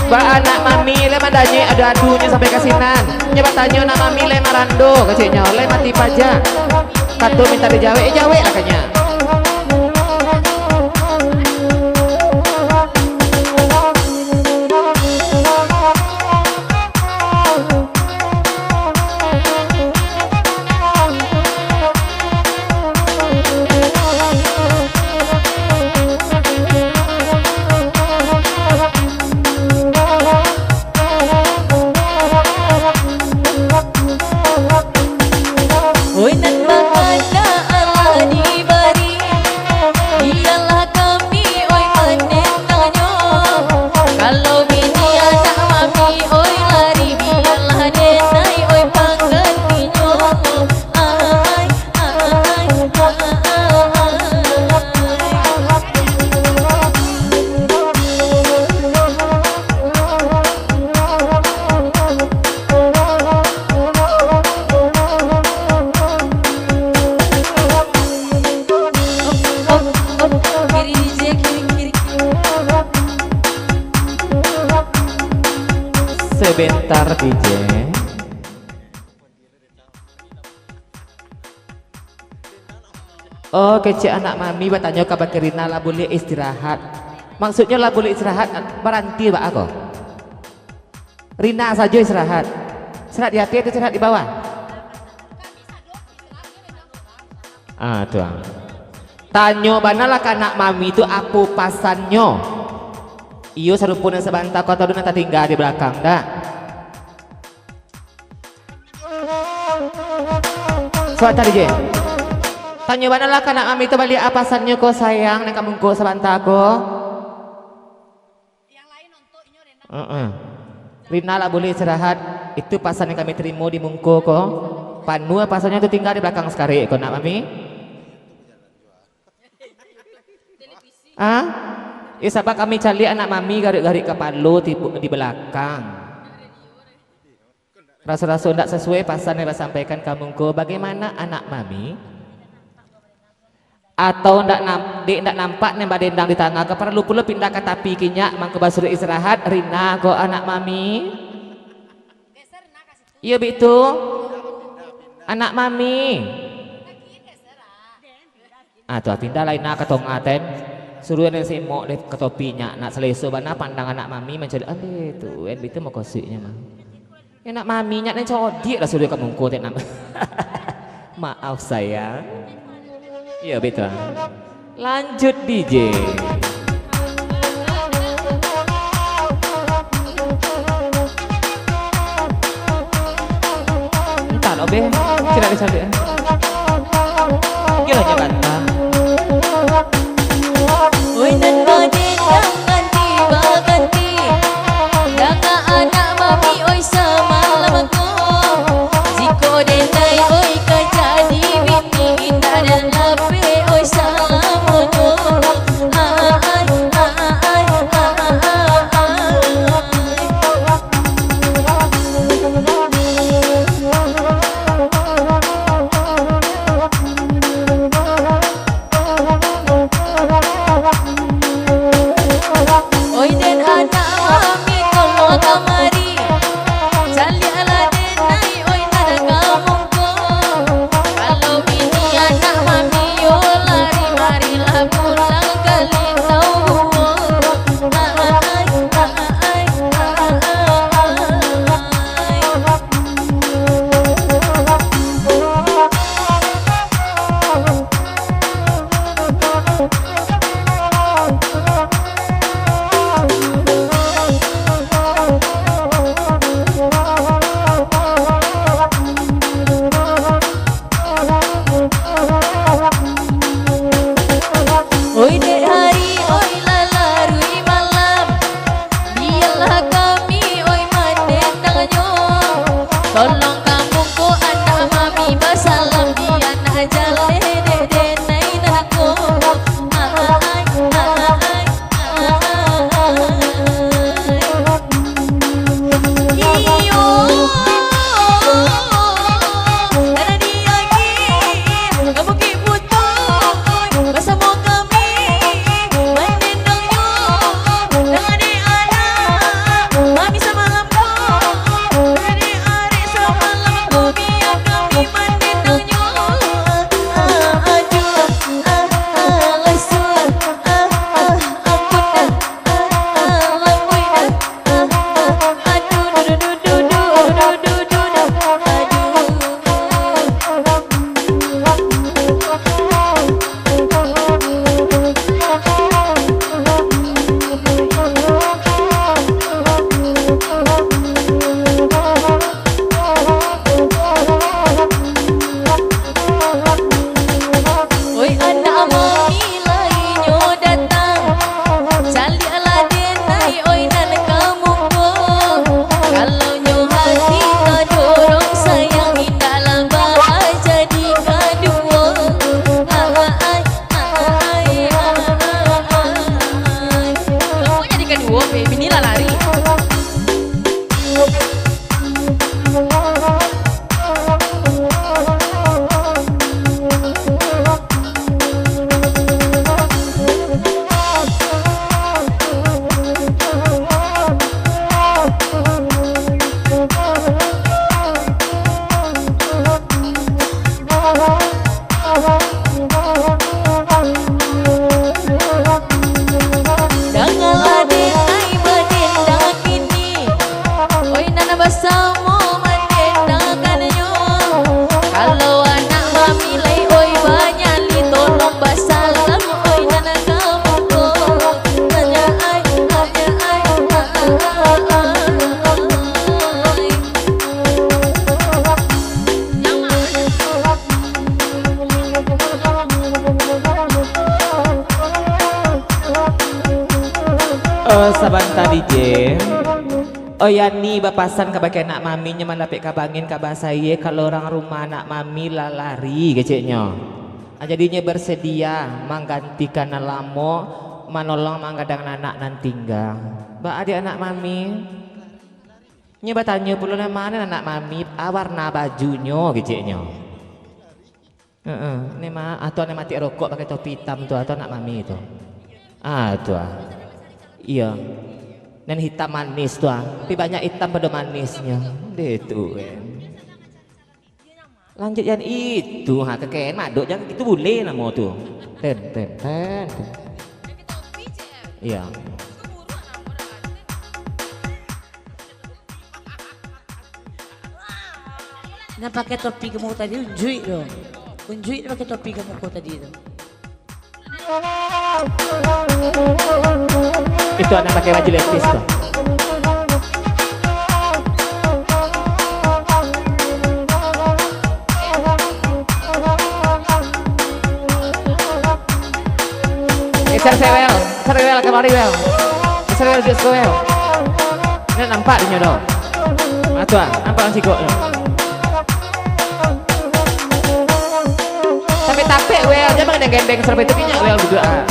Ba anak mami lai mandanyek adu-adunyo sampai ka sinan. Nyo batanyo anak mami lai marando, keceknyo lai mati paja. Kato mintak dijawek, eh, jaweklah ka nyo. Oi, nan bakana alah dibari, bialah kami, oi, manenangnyo. Kalau bini anak mami, oi, lari, bialah denai, oi, panggantinyo. Ai, ai, ai, ai. Sebentar, D J. Oh, kecek anak mami batanyo ka Bang Rina lah buliah istirahat. Maksudnyo lah buliah istirahat, baranti baa ko? Rina sajo istirahat. Istirahat di ateh atau istirahat di bawah? Ah, tu ah. Tanyo bana lah ka anak mami tu, apo pasannyo? Iyo sarupo nan sabanta ko atau nan tatingga di balakang, dak? Sabanta, D J. Tanyo bana lah ka anak mami tu baliak, apo pasannyo ko sayang, nan ka mungko sabanta ko? Heeh. Rina lah buliah istirahat. Itu pasan yang kami tarimo di mungko ko. Panuah pasannyo tu, tingga di balakang sakarek ko, nak mami. Ah? Eh, sabab kami caliak anak mami garik-garik kapalo di, di balakang. Raso-raso ndak sasuai pasan nan basampaikan ka mungko, bagaimana anak mami? Atau ndak nam-, dek ndak nampak nan badendang di tangah, ka paralu pulo pindah ka tapi kinyak, mangko basuruik istirahat, rina ko anak mami? Iyo, bitu. Anak mami. Ah, tu, ah, pindah lai nak ka tongah, ten. Suruah den simok deh ka topi nyak, nak saleso bana pandang anak mami mancaliak. Aleh, tu, en, bitu mukasuiknyo mah. Anak mami nyak den codiak lah suruah ka mungko, ten, nak. Maaf, sayang. Iyo, bitu, ah. Lanjut, D J. Entah lah, beh. Kira disambil. Gilonyo bantah. Oi, nan bagendang ganti baganti, danga anak mami, oi, samalam ko. Jikok denai, oi, ka jadi bini, indak nan lapeh, oi, salamonyo. Ai, ai, ai, ai, ai. Oi, den anak mami, tolong kamari, caliaklah denai, oi, nan ka mungko. Kalau bini anak mami yo lari, marilah pulang ka lintau buo. Ai, ai, ai, ai, ai. Oi, dek hari, oi, lah laruik malam, bialah kami, oi, mandendangnyo. Tolong ka mungko anak mami basalam, bia nak jaleh dek denai nan ko. Ai, ai, ai, ai. Iyo. Dari Diagi ka Bukik Putuih, basamo kami mandendangnyo. Dari anak mami samalam ko, dari arek samalam ko, bia kami mandendangnyo. Ah, aduh, ah, ah, lesu, ah, ah, ampun dah. Oi, anak mami lai nyo datang, caliaklah denai, oi, nan ka mungko. Kalau nyo hati tadorong sayang, indaklah baa jadi kaduo. Ai, ai, ai, ai, ai. Kok jadi kaduo, be? Bini lah lari. Dangalah dek ai badendang kini, oi, nan basamo mandendangkannyo. Kalau anak mami lai, oi, banyali, tolong basalam, oi, nan ka mungko. Hanya ai, hanya ai, ai, ai, ai. Oh, sabanta, D J. Oh, Yani bapasan kabake anak maminyo mandapek ka bangin ka basayie, kalau urang rumah anak mami lah lari, keceknyo. Ah, jadinyo bersedia manggantikan nan lamo, manolong manggadang anak nan tingga. Baa dek anak mami? Nyo batanyo pulo, "Nan ma nan anak mami, ah, warna bajunyo?" keceknyo. Heeh, "Ni ma, atau nan matik rokok pakai topi itam tu, atau anak mami tu?" Ah, tu ah. Iyo. Nan hitam manis tu ah. Tapi banyak hitam pado manisnyo. Deh tu kan. Lanjut yang itu, ha, keken madok, jangan gitu, boleh namo tu. Ten, ten, ten, ten. Iya. Nan pakai topi ka muko tadi, unjuik tu. Unjuik nan pakai topi ka muko tadi tu. Itu anak pakai baju lepis tu. Geser sewel, sewel kamari wel. Geser wel, geser wel. Ini nampak dinyo doh. Ah, tu ah, nampak sikok tu. Tapek-tapek wel, jan bagendeng-gendeng, sampai tu minyak wel duduak, ah.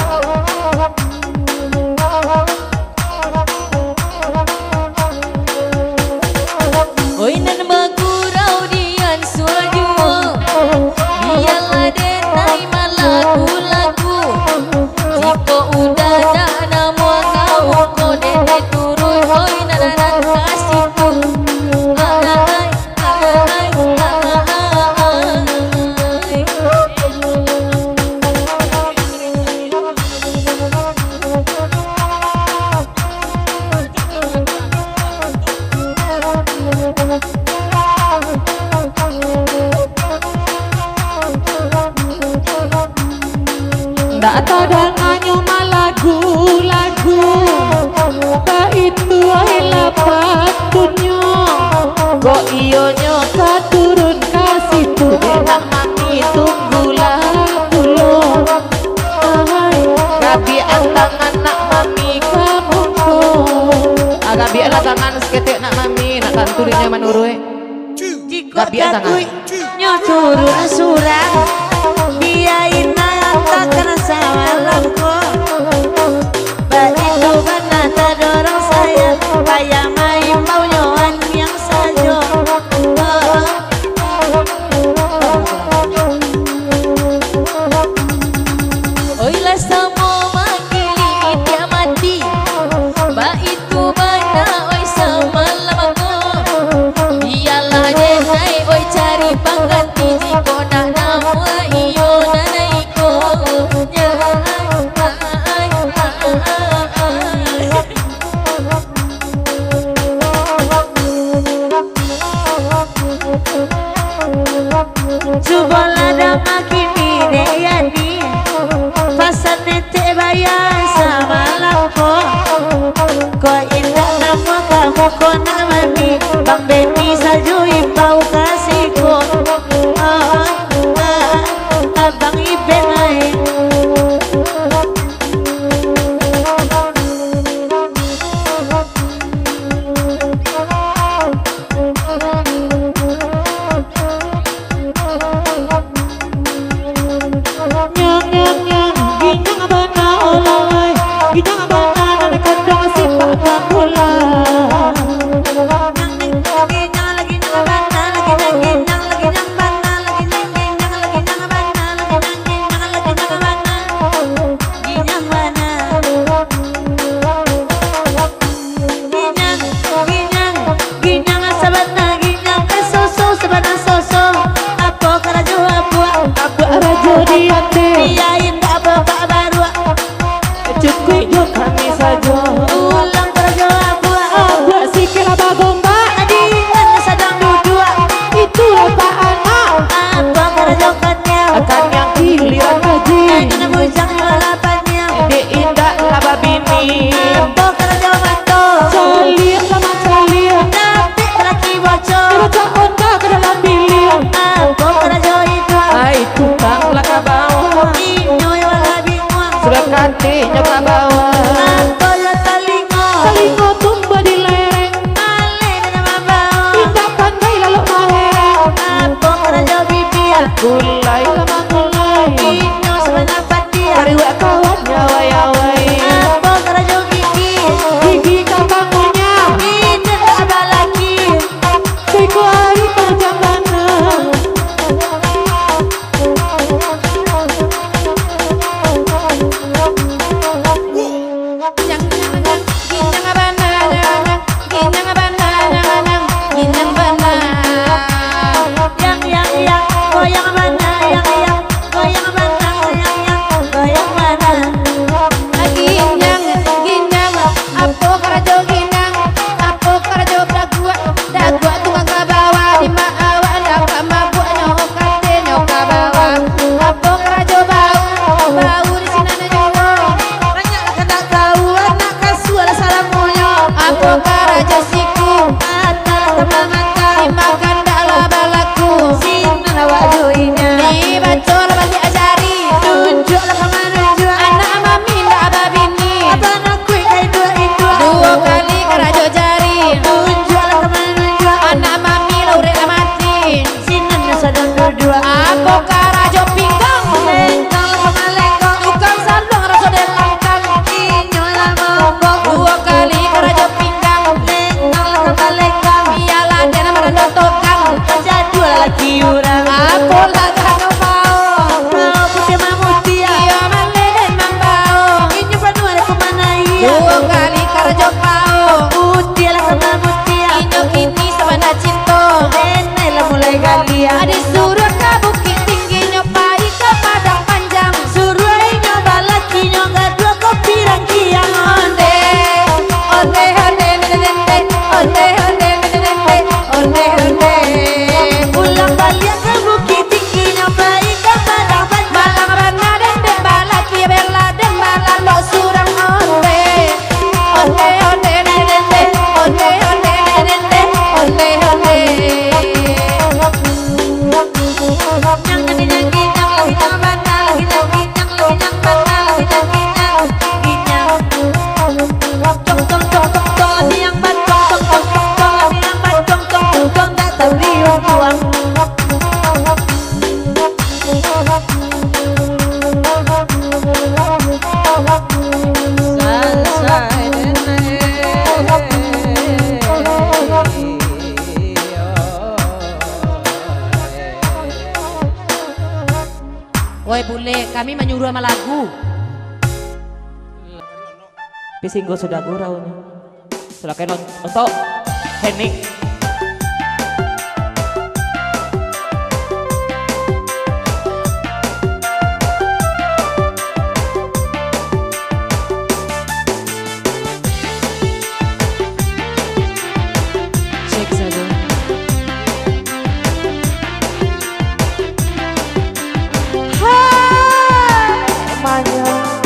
Oi, nan bagurau di ansua juo, bialah den ai malagu-lagu. Jikok udah dak namuah ka muko, den turun, oi, nan, nan, nan ka situ. Ah, ah, ai. Ndak tadanganyo malagu-lagu, baitu ai lah patuiknyo. Kok iyonyo ka turun ka situ, dek nak mami tunggulah dulu. Ahai, gabiak tangan nak mami ka muko. Ah, gabiaklah tangan saketek nak mami, nak tantu dinyo manuruik. Jikok gabiak tangan. Jatuiknyo turun surang, biain nan takana samalam ko. Baitu bana tadorong sayang, payah maimbau nyo aniang sajo. Oi, lah samo manggiling itiak mati, baitu bana, oi, samalam ko. Bialah den ai, oi, cari pangganti, jikok ndak namuah iyo nan iko. Nya, ai, ai, ai, ai. Cubolah danga kini, Dek Yani, pasan netek baya samalam ko. Kok indak namuah ka muko nak mami, Bang Beni sajo imbau ka siko. Ah, ah, Abang Iben ai. Nyang, nyang, nyang, ginyang bana urang ai, ginyang bana nan kanduang sipak ka pulang. Woi, bule, kami manyuruah malagu. Pisinggo sudah gurau. Silakan un-, untuk Henning. Cek satu. Hai, manyang.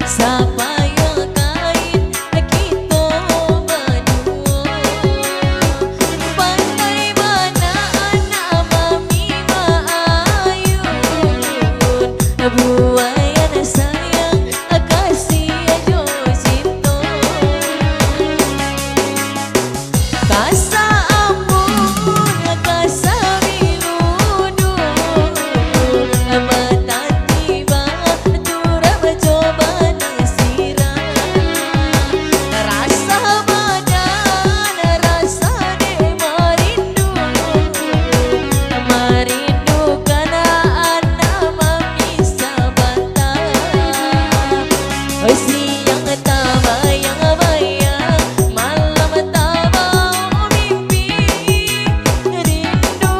Sapayo kain kito baduo, pandai bana anak mami maayun, buayan sayang kasih jo cinto. Kasa ampun, kasa biludu, batatiba turap jo banisirah. Rasa badan, rasa dek marindu, marindukan anak mami sabanta. Siang tabayang-bayang, malam tabao mimpi, rindu,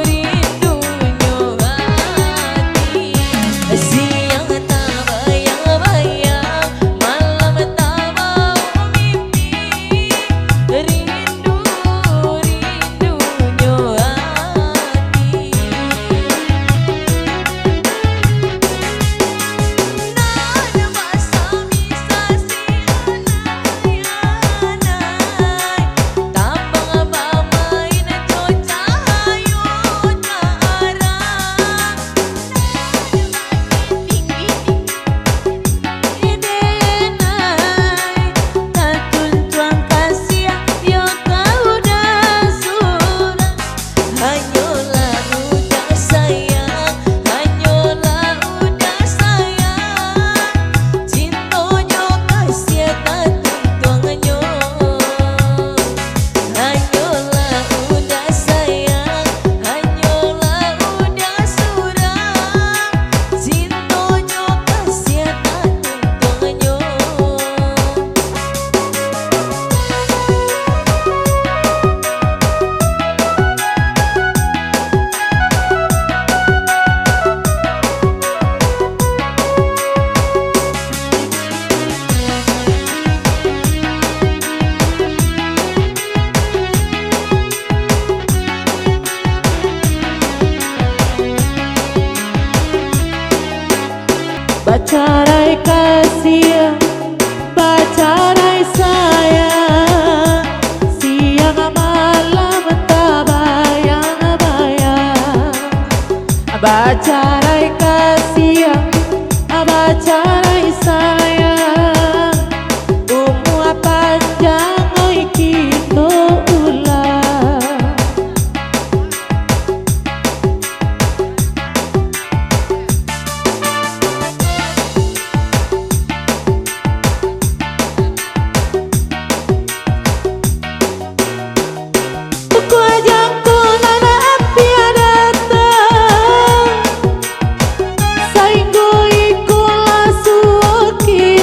rindunyo ati. Siang tabayang-bayang, malam tabao mimpi, rindu, rindu. Hanyolah udah sayang, hanyolah udah sayang, cintonyo kasiah tatuntuangnyo. Hanyolah udah sayang, hanyolah udah surang, cintonyo kasiah tatuntuangnyo. Bacarai kasiah, bacarai sayang, siang malam tabayang-bayang. Bacarai kasiah, bacarai sayang, umua panjang oi kito ulang. Kua jangko nan ampia datang, sainggo iko lah suo kito.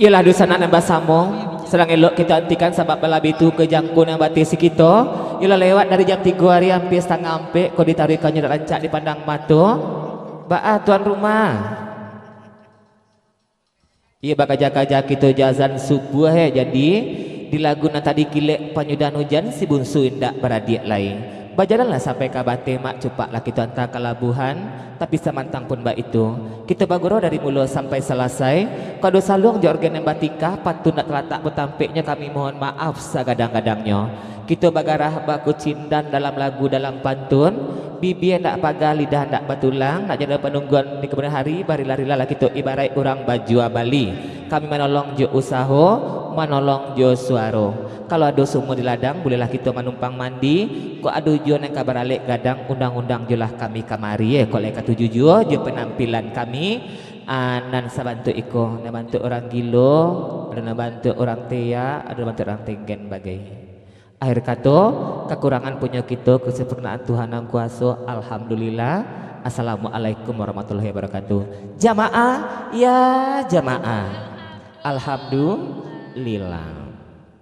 Iyolah, dunsanak nan basamo, sadang elok kito antikan sabab balabiah tu ka jangko nan batesi kito. Iyolah, lewat dari jam tigo ari, ampia satangah ampek, ko ditaruihkannyo dak rancak dipandang mato. Baa tuan rumah? Iyo, bakaja-kaja kito jo azan subuah, eh. Jadi, di lagu nan tadi kilek panyudahan ujan, si bunsu indak baradiak lai. Bajalanlah sampai ka bateh, mak, cupaklah kito anta ka labuhan. Tapi samantang pun baitu, kito bagurau dari mulo sampai salasai. Kok ado saluang jo orgen nan batingkah, pantun ndak talatak batampeknyo, kami mohon maaf sagadang-gadangnyo. Kito bagarah bakucindan dalam lagu dalam pantun, bibia ndak paga, lidah ndak batulang, nak jadi panungguan di kamudian hari, barilah-rilah lah kito ibaraik urang bajua bali. Kami manolong jo usaho, manolong jo suaro. Kalau ado sumua di ladang, buliahlah kito manumpang mandi. Kok ado juo nan ka baralek gadang, undang-undang juolah kami kamari, eh. Kok lai katuju juo jo panampilan kami, ah, nan sabantuak iko, nan bantuak urang gilo, ado nan bantuak urang teyak, ado nan bantuak urang tenggen bagai. Akhir kato, kakurangan punyo kito, kasempurnaan Tuhan Yang Kuaso, alhamdulillah. Assalamualaikum warahmatullahi wabarakatuh. Jamaah, ya jamaah. Alhamdulillah.